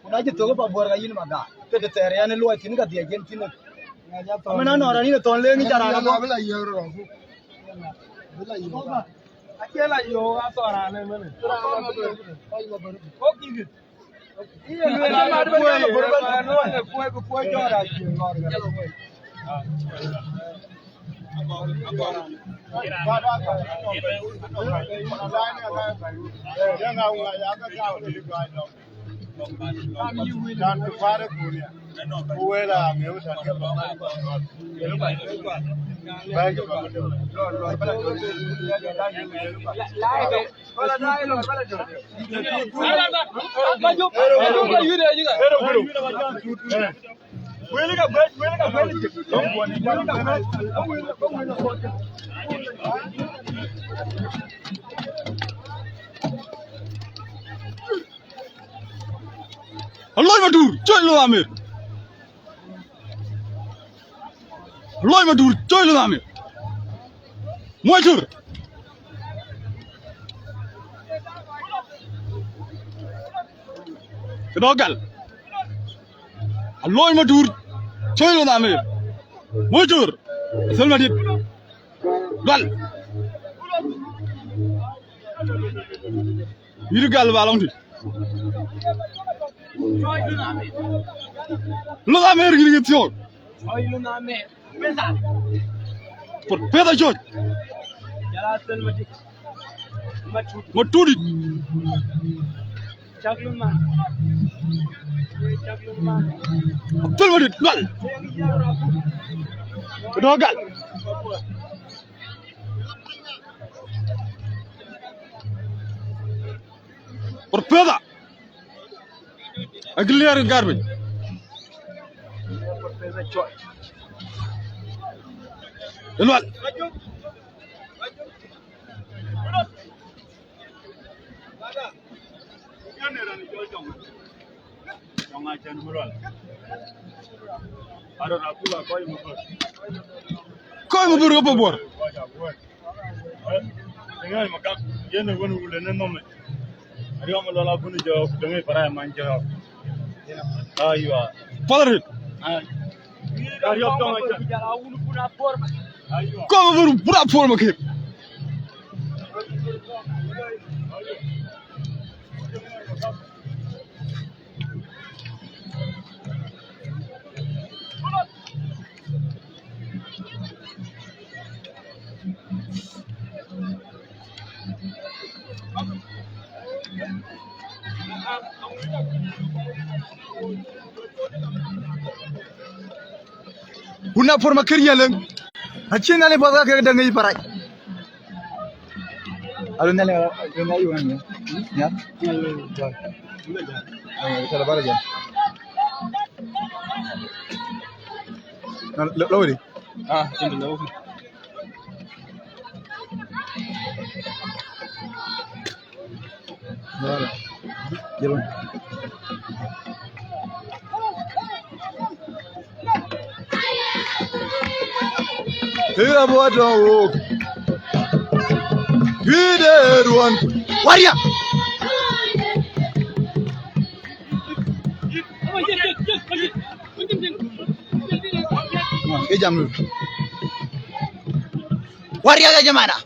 Ku na cï thok pa buɔr ka yïn ma gaa. Ke të thɛɛr yɛn ë luɔi thïn ka dhiëc yen thïn. Amën anɔr anïn ë thɔn leŋ ë ca raan abɔ̈. Bila yök rɔt. Bila yök. Acie la yök athɔɔr raan ëmënë. Kok kï. Iye lueel an, mat bï lueel ë bor bɛ̈n. Kuɔi bï kuɔi jɔt acie ŋɔr kë. Alɔc Madur, cɔc lɔ amir. Alɔc Madur, cɔc lɔ amir. Moc Tur. Këdɔ gal. Alɔc Madur, cɔc lɔ amir. Moc Tur. Thil madit. Gal. Yïn gal ba lɔŋ tït. Lɔ amir yïn kë thiɔ̈k. Por peth acɔc. Matudit. Abdul Madit, dual. Këdɔ gal. Por peth. Agilier garbage. Lual. Kɔc mabur ke pabuɔr. Yen wën wulë në nɔm. Ariɔm lɔ la bun jɔ ku döŋ para man jɔ. Aywa. Palarit. Ariɔm tɔŋ. Kɔc mabur bura puɔl makep. Wun a puɔr makër yɛlëŋ. Acïn Nhialic puɔth ka kek däŋ yic parac. Alo, Nhialic, alo, Nhialic, alo, Nhialic. Ya. Alo, alo. Alo, alo, alo. Na, lo, lo, lo. Ah, sindi lo. Alo. Jelo. Ira buat dong wok. Gide ruon. Waria. Ke jam. Waria ya jamana.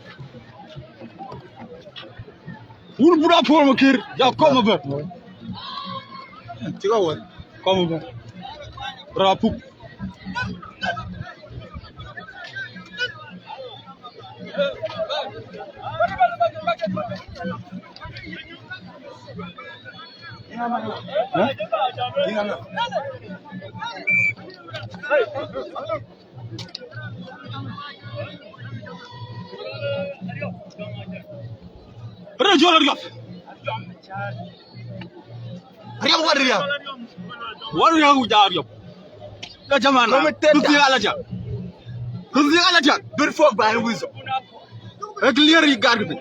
Wun bura por makir, ya koma ber. Tiga wer. Koma ber. Rapuk. Rëë jɔl ariɔp. Ariɔp wär riɔp. Wär riɔp ku ja ariɔp. Ya jamana. Kome tenda. Kusi ala ja. Kusi ala ja. Bir fok ba wizo. Ek lier yi gar bi.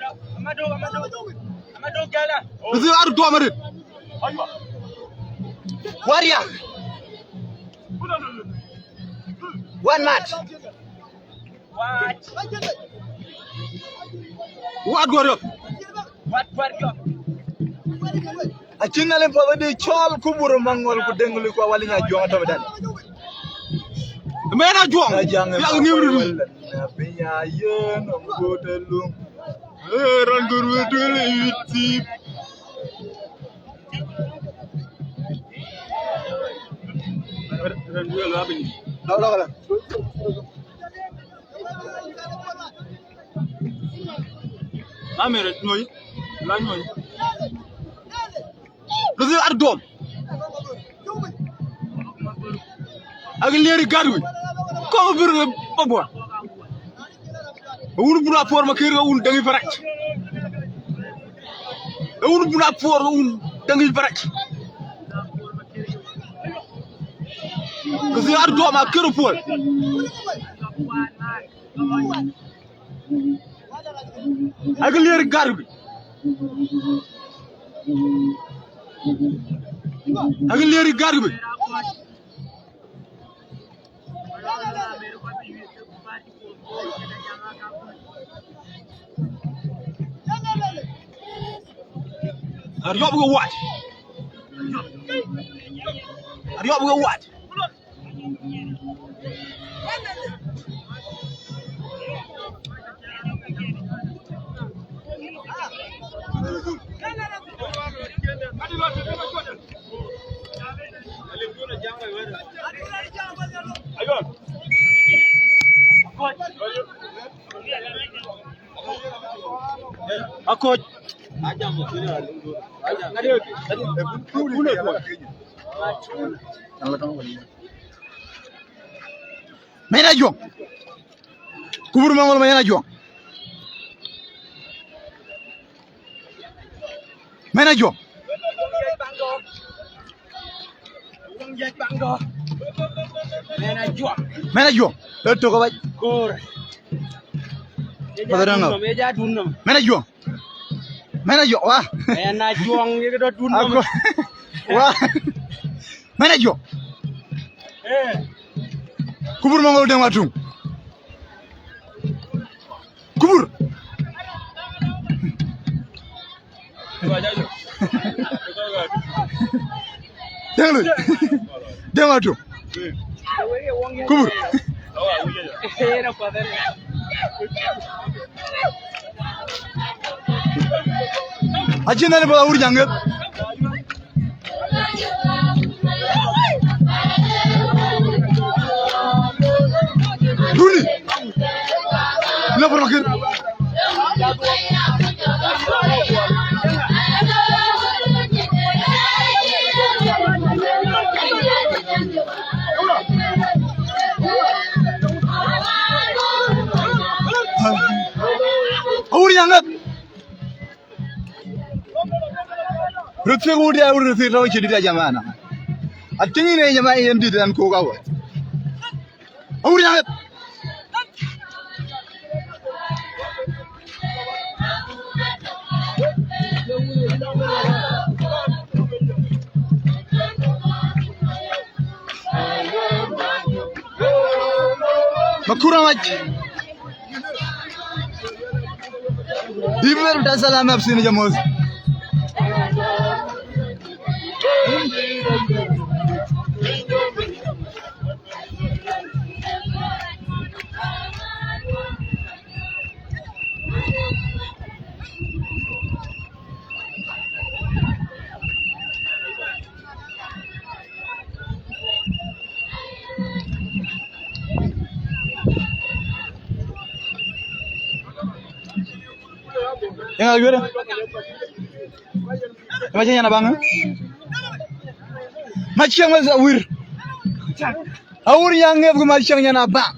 Kusi ar do mare. Waria. One match. What? What go up? What, what go? Acïn alë puɔth ëdï cɔl ku bur maŋol ku deŋ lïk ku awal nya juɔŋ atɔ̈ bï dan. Mɛn ajuɔŋ. Ajaŋ ya ŋiu ruru. Piny ayen ŋot alum. Eh, ran gur wï duël ë yït thiip. Amir, nyuɔ̈i, la nyuɔ̈i. Luthi ar dom. Ak lieri gat wic. Kɔk bir babua. Wun buna por makir wun dengi parac. Wun buna por wun dengi parac. Kasi ar dom akir puɔl. Ak lieri gat wic. Ak lieri gat wic. Ariɔp ke wat. Ariɔp ke wat. Akoc. Mɛn ajuɔŋ. Kubur maŋol ma yɛn ajuɔŋ. Mɛn ajuɔŋ. Mɛn ajuɔŋ. Mɛn ajuɔŋ. E tök abac. Koor. Mɛn ajuɔŋ. Mɛn ajuɔŋ. Wa. Mɛn ajuɔŋ. Wa. Mɛn ajuɔŋ. Kubur maŋol deŋ wa tuŋ. Kubur. Deŋ lui. Deŋ wa tuŋ. Kubur. Acïn nani bä wur jaŋ ŋeth. Duni. Lɔ pɔrɔ kir. Awur jaŋ ŋeth. Röt thiëk wut ya, wut röt thiëk tɔ̈u cï dït ya jamana. Atïŋ yïn ë jama yen dït ɣɛn kok awä. Awur ya ɣet. Makura mac. Iber bita salam ya Hussein Jamus. Yen awiëër. Ë ma cï nyan abaŋ, ë? Ma cï nyan awir. Awur nyan ŋep ku ma cï nyan abaŋ.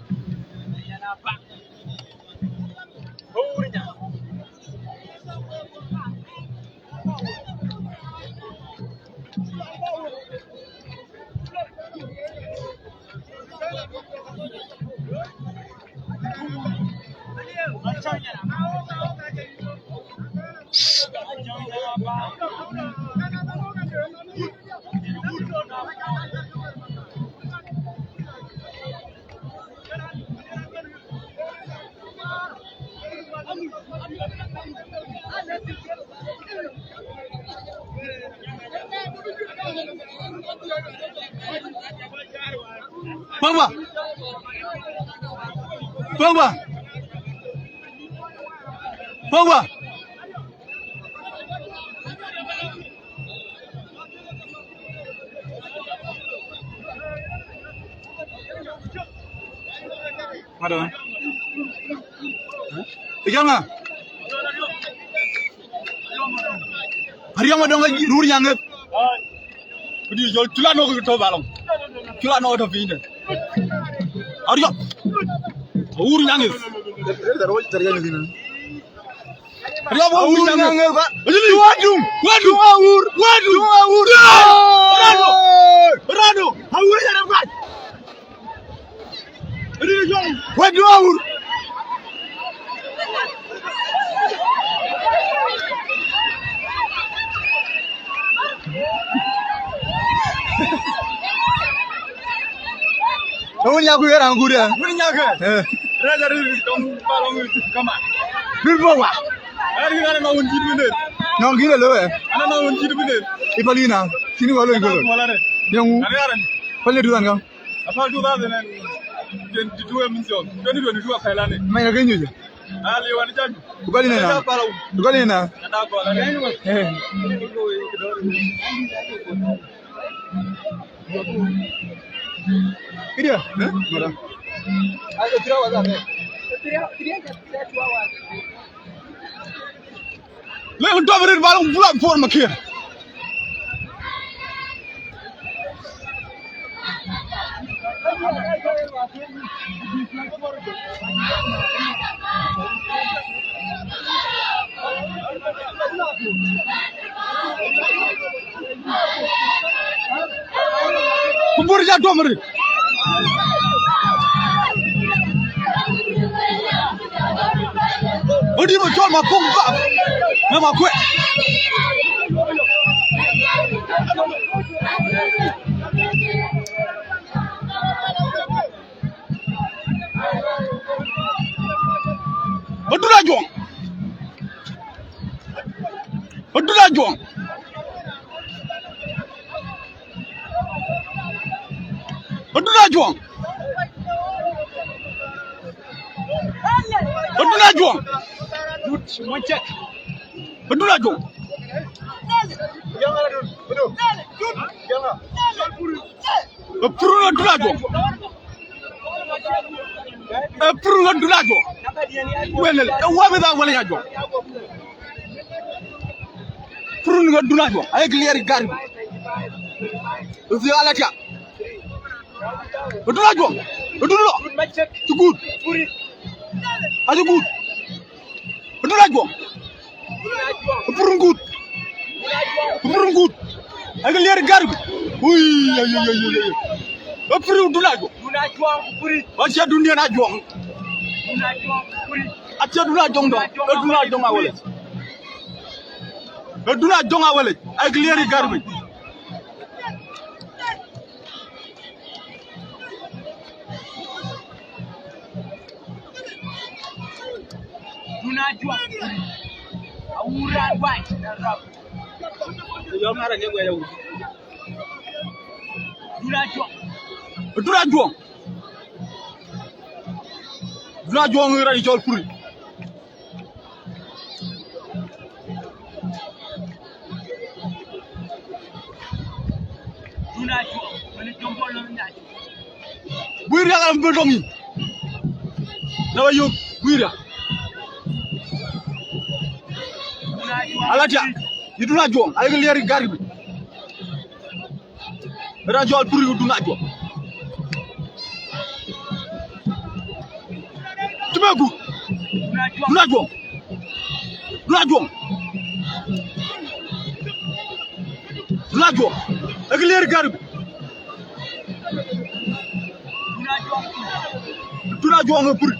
Pogba. Pogba. Pogba. Madam. Ijanga. Ariama dong rur nyanget. Kudi jol chula no to balong. Chula no to pinde. Ariama. Ur nyanget. Ariama ur nyanget. Wadu, wadu, wadu, wadu. Rado, rado. Awur ya rado. Wadu, awur. Wun nyaku yera ngure. Wun nyaka. Eh. Rada ri dong balong kama. Bil bo wa. Ari ana na wun jid bine. Nong gire lo, eh. Ana na wun jid bine. Ipalina. Sini walo igolo. Wala re. Yangu. Ari aran. Pale duran kam. Apa two thousand and twenty-two em sio. Twenty twenty-two apa ilane. Mai na kenyu je. Ali wani jam. Ugali nena. Ugali nena. Ada ko la. Eh. Idia, eh? Mara. Ayo three hours abe. Lek dɔm rin bal bula por makia. Kubur ja domri. Odi mo chol ma kung ba. Na ma kwe. Madura Juang. Madura Juang. Madura Juang. Madura Juang. Madura Juang. Purun Madura Juang. Purun Madura Juang. Wala, wala ya juang. Purun Madura Juang. Ay clear gari. Usi ala tia. Madura Juang. Madura. Too good. Ayo good. Madura Juang. Purun good. Pur ngut. Ake lier gar. Ui, ui, ui, ui, ui. Pur dun ajuɔŋ. Acie dun dien ajuɔŋ. Acie dun ajuɔŋ dɔŋ. Dun ajuɔŋ awele. Dun ajuɔŋ awele. Ake lier gar bi. Dun ajuɔŋ. Awura wai. Dun ajuɔŋ. Dun ajuɔŋ. Dun ajuɔŋ raan cɔl puri. Guir ya kan bedong yi. Na wa yok guir ya. Alatia. Idun ajuɔŋ. Ayo lier gar bi. Raan cɔl puri dun ajuɔŋ. Timeku. Dun ajuɔŋ. Dun ajuɔŋ. Dun ajuɔŋ. Ake lier gar bi. Dun ajuɔŋ puri.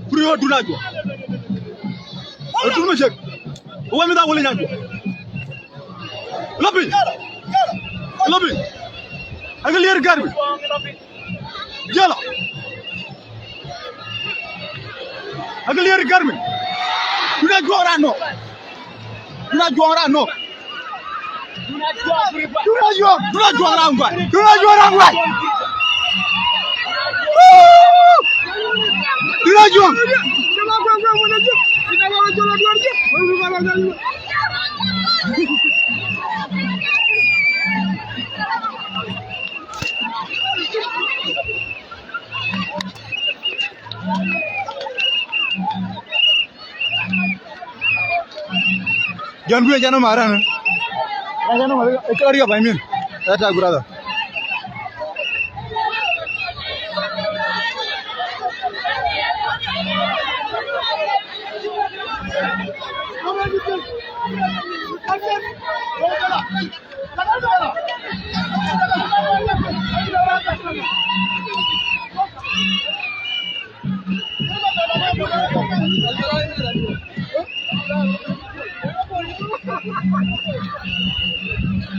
Puri ɣöt dun ajuɔŋ. Ɣöt dun mi cek. Wek mi dhak wël nyan juɔŋ. Lɔ piny. Lɔ piny. Ake lier gar bi. Jela. Ake lier gar bi. Dun ajuɔŋ raan nɔk. Dun ajuɔŋ raan nɔk. Dun ajuɔŋ. Dun ajuɔŋ raan guai. Dun ajuɔŋ raan guai. Dun ajuɔŋ. Jɔn kuye jana maran. Jana maran. Ekor ya baimin. Eta brother.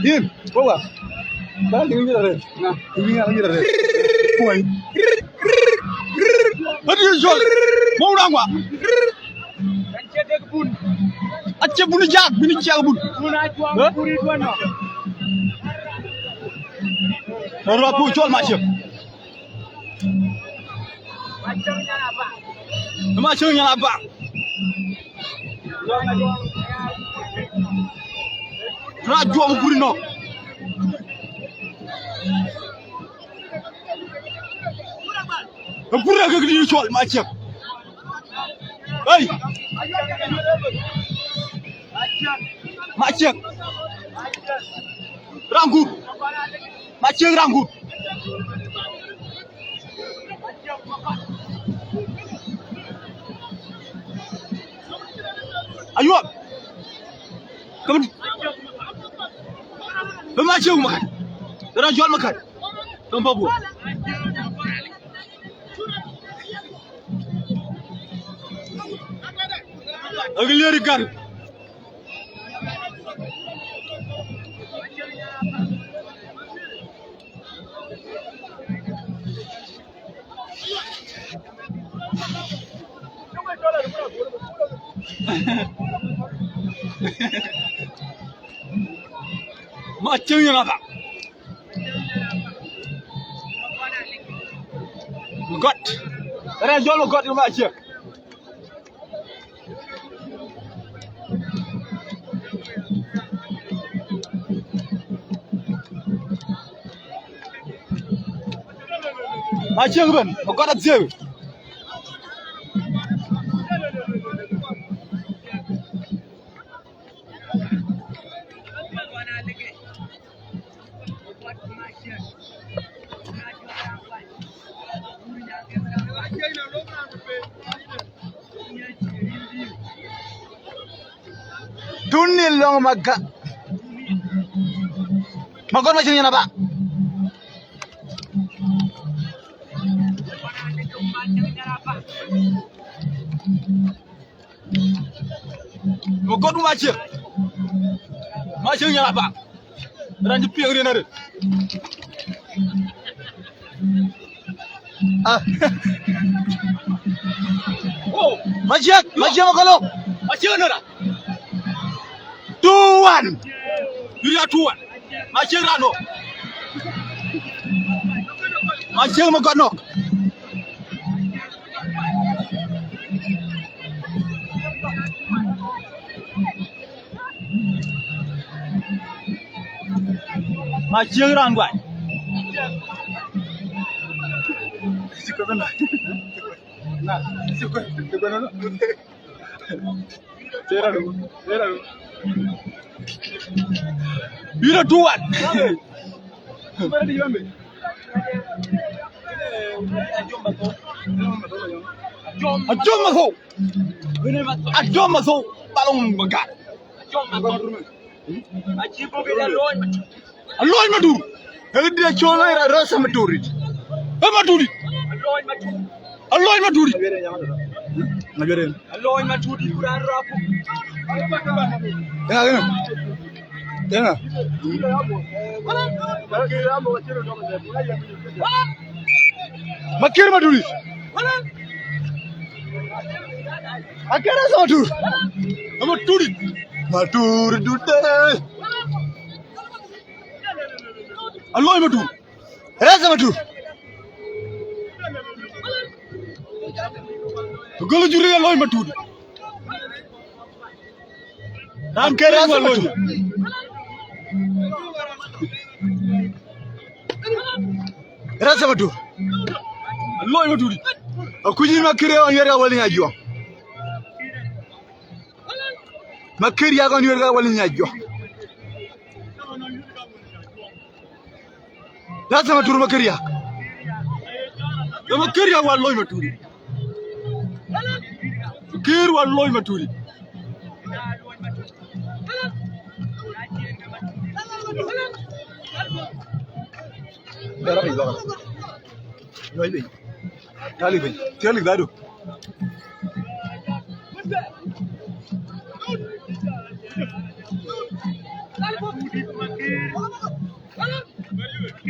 Yin, kowa. Ba ding mi dare. Na, ding mi dare. Kuan. What is your? Mau dangwa. Acie bun jak, bini ciɛk bun. Rɔt ku cɔl ma ciɛk. Ma ciɛk nyana ba. Rɔt juɔm buri nɔ. Buri ke kini cɔl ma ciɛk. Hey! Ma ciɛk. Rangur. Ma ciɛk rangur. Ayuɔp. Kamu. Bɛ ma ciɛk makat. Ran cɔl makat. Kamu babu. Agi lieri gar. Ma cieŋ yɛn aba. Gɔt. Rɛn jɔl gɔt ma ciek. Ma ciek ben, gɔt a thieu. Tuni long maga. Magon macin yana ba. Magon macin. Macin yana ba. Ran di piang ri na re. Ah. Oh, Maciek, Maciek Makolo. Maciek nora. Two one. Yuria two one. Maciek rano. Maciek Makono. Maciek ran guai. Yuria two one. Ajom Mathou. Ajom Mathou. Balong Magat. Alony Madur. Ëdï acol rasa Madurit. E Madurit. Alony Madurit. Alony Madurit. Ëŋa, ëŋa. Ëŋa. Makir Madurit. Akere rasa Madur. Madurit. Madur dude. Alony Madur. Rasa Madur. Golo juri Alony Madur. Ran ke rasa Madur. Rasa Madur. Alony Madur. Akuji Makir on yera wali nya juang. Makir ya on yera wali nya juang. Rasa Madur Makir ya. Makir ya wa Alony Madur. Kir wa Alony Madur. Nyuɔc piny. Thialik piny. Thialik dhadu.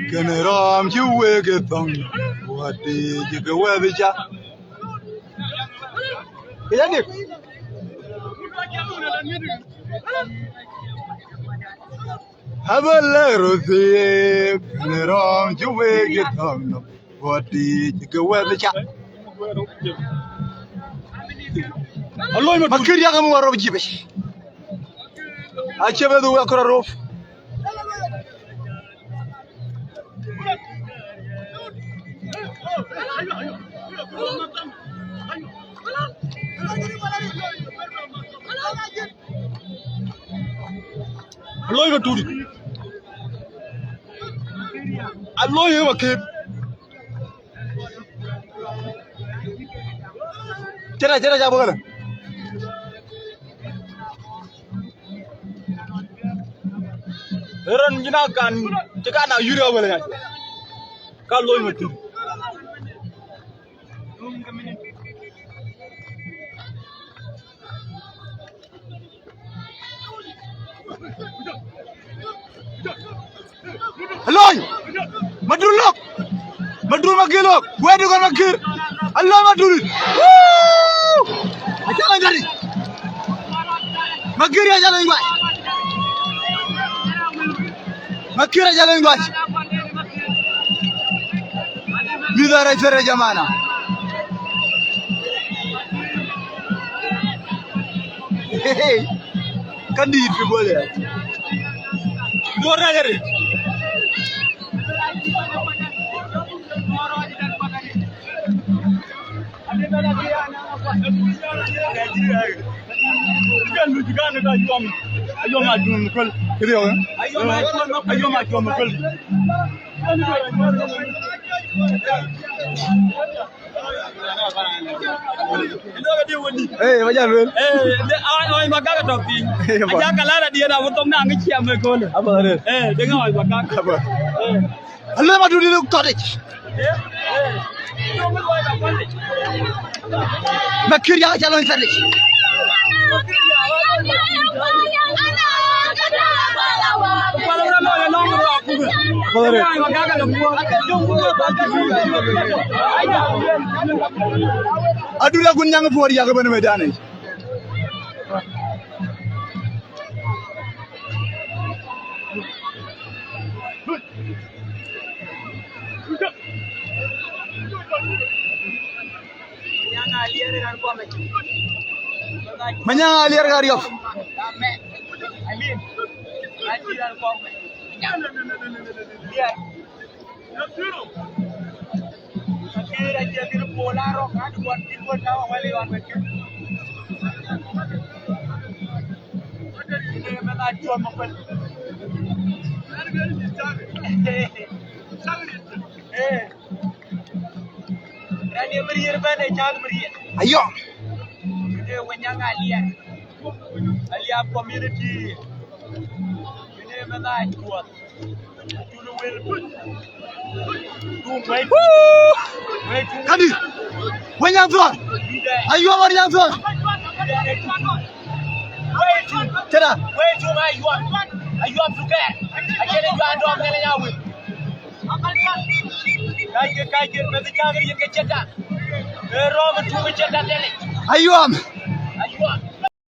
Kënë rɔ̈ɔ̈m cï wek ë thɔ̈ŋ, wädï cï ke wɛ̈th ca. Këya dik. Abä lɛ̈k röt thiëëk, kënë rɔ̈ɔ̈m cï wek ë thɔ̈ŋ, wädï cï ke wɛ̈th ca. Alony Madur. Makir yak ëmën warɔp jibic. Acie bɛ dhuk akɔr arop. Alony Madur. Alony Madur. Cï rɛc, cï rɛc abï kënë. Ëron jïn akan, cï kan a yur ya wël ŋac. Ka Alony Madur. Alony! Madur lok! Madur Makir lok! Wɛ̈t dï kɔn Makir! Alony Madur! Woo! Aca lony dadi! Makir aca lony guai! Makir aca lony guai! Mïth arɛc thërë jamana. Hey, hey. Ka dït fi bol ya. Dor na jari. Kan lu jikan ka yom. Ayom a jom kol. Kiriyo. Ayom a jom kol. Ee, ba jal lueel. Ee, de, a, a, ba gak tɔ piny. Ee, ba. Aja kalara diɛn a wä thok na ŋic ciɛm me kole. Aba re. Ee, de ŋa ba gak. Aba. Ee. Alë ma dudi kɔtic. Ee, ee. Makir ya ca lɔny thalic. Aba re. Adura kun nyang puɔr yak bɛn me dani. Manyang alier ka riɔp. Ayɔ. Ee, Wenyang Alier. Aliap community. Ine mena chuɔth. Tulu wel. Tum wei. Kadi. Wenyang Thor. Ayuɔm Wenyang Thor. Wei tum. Tera. Wei tum Ayuɔm. Ayuɔm Thukɛɛr. Ajele jua dɔm nene ya wel. Kaike, kaike, meth cagir yen ke cɛtda. Ee rɔm tum cɛtda dele. Ayuɔm. Ayuɔm.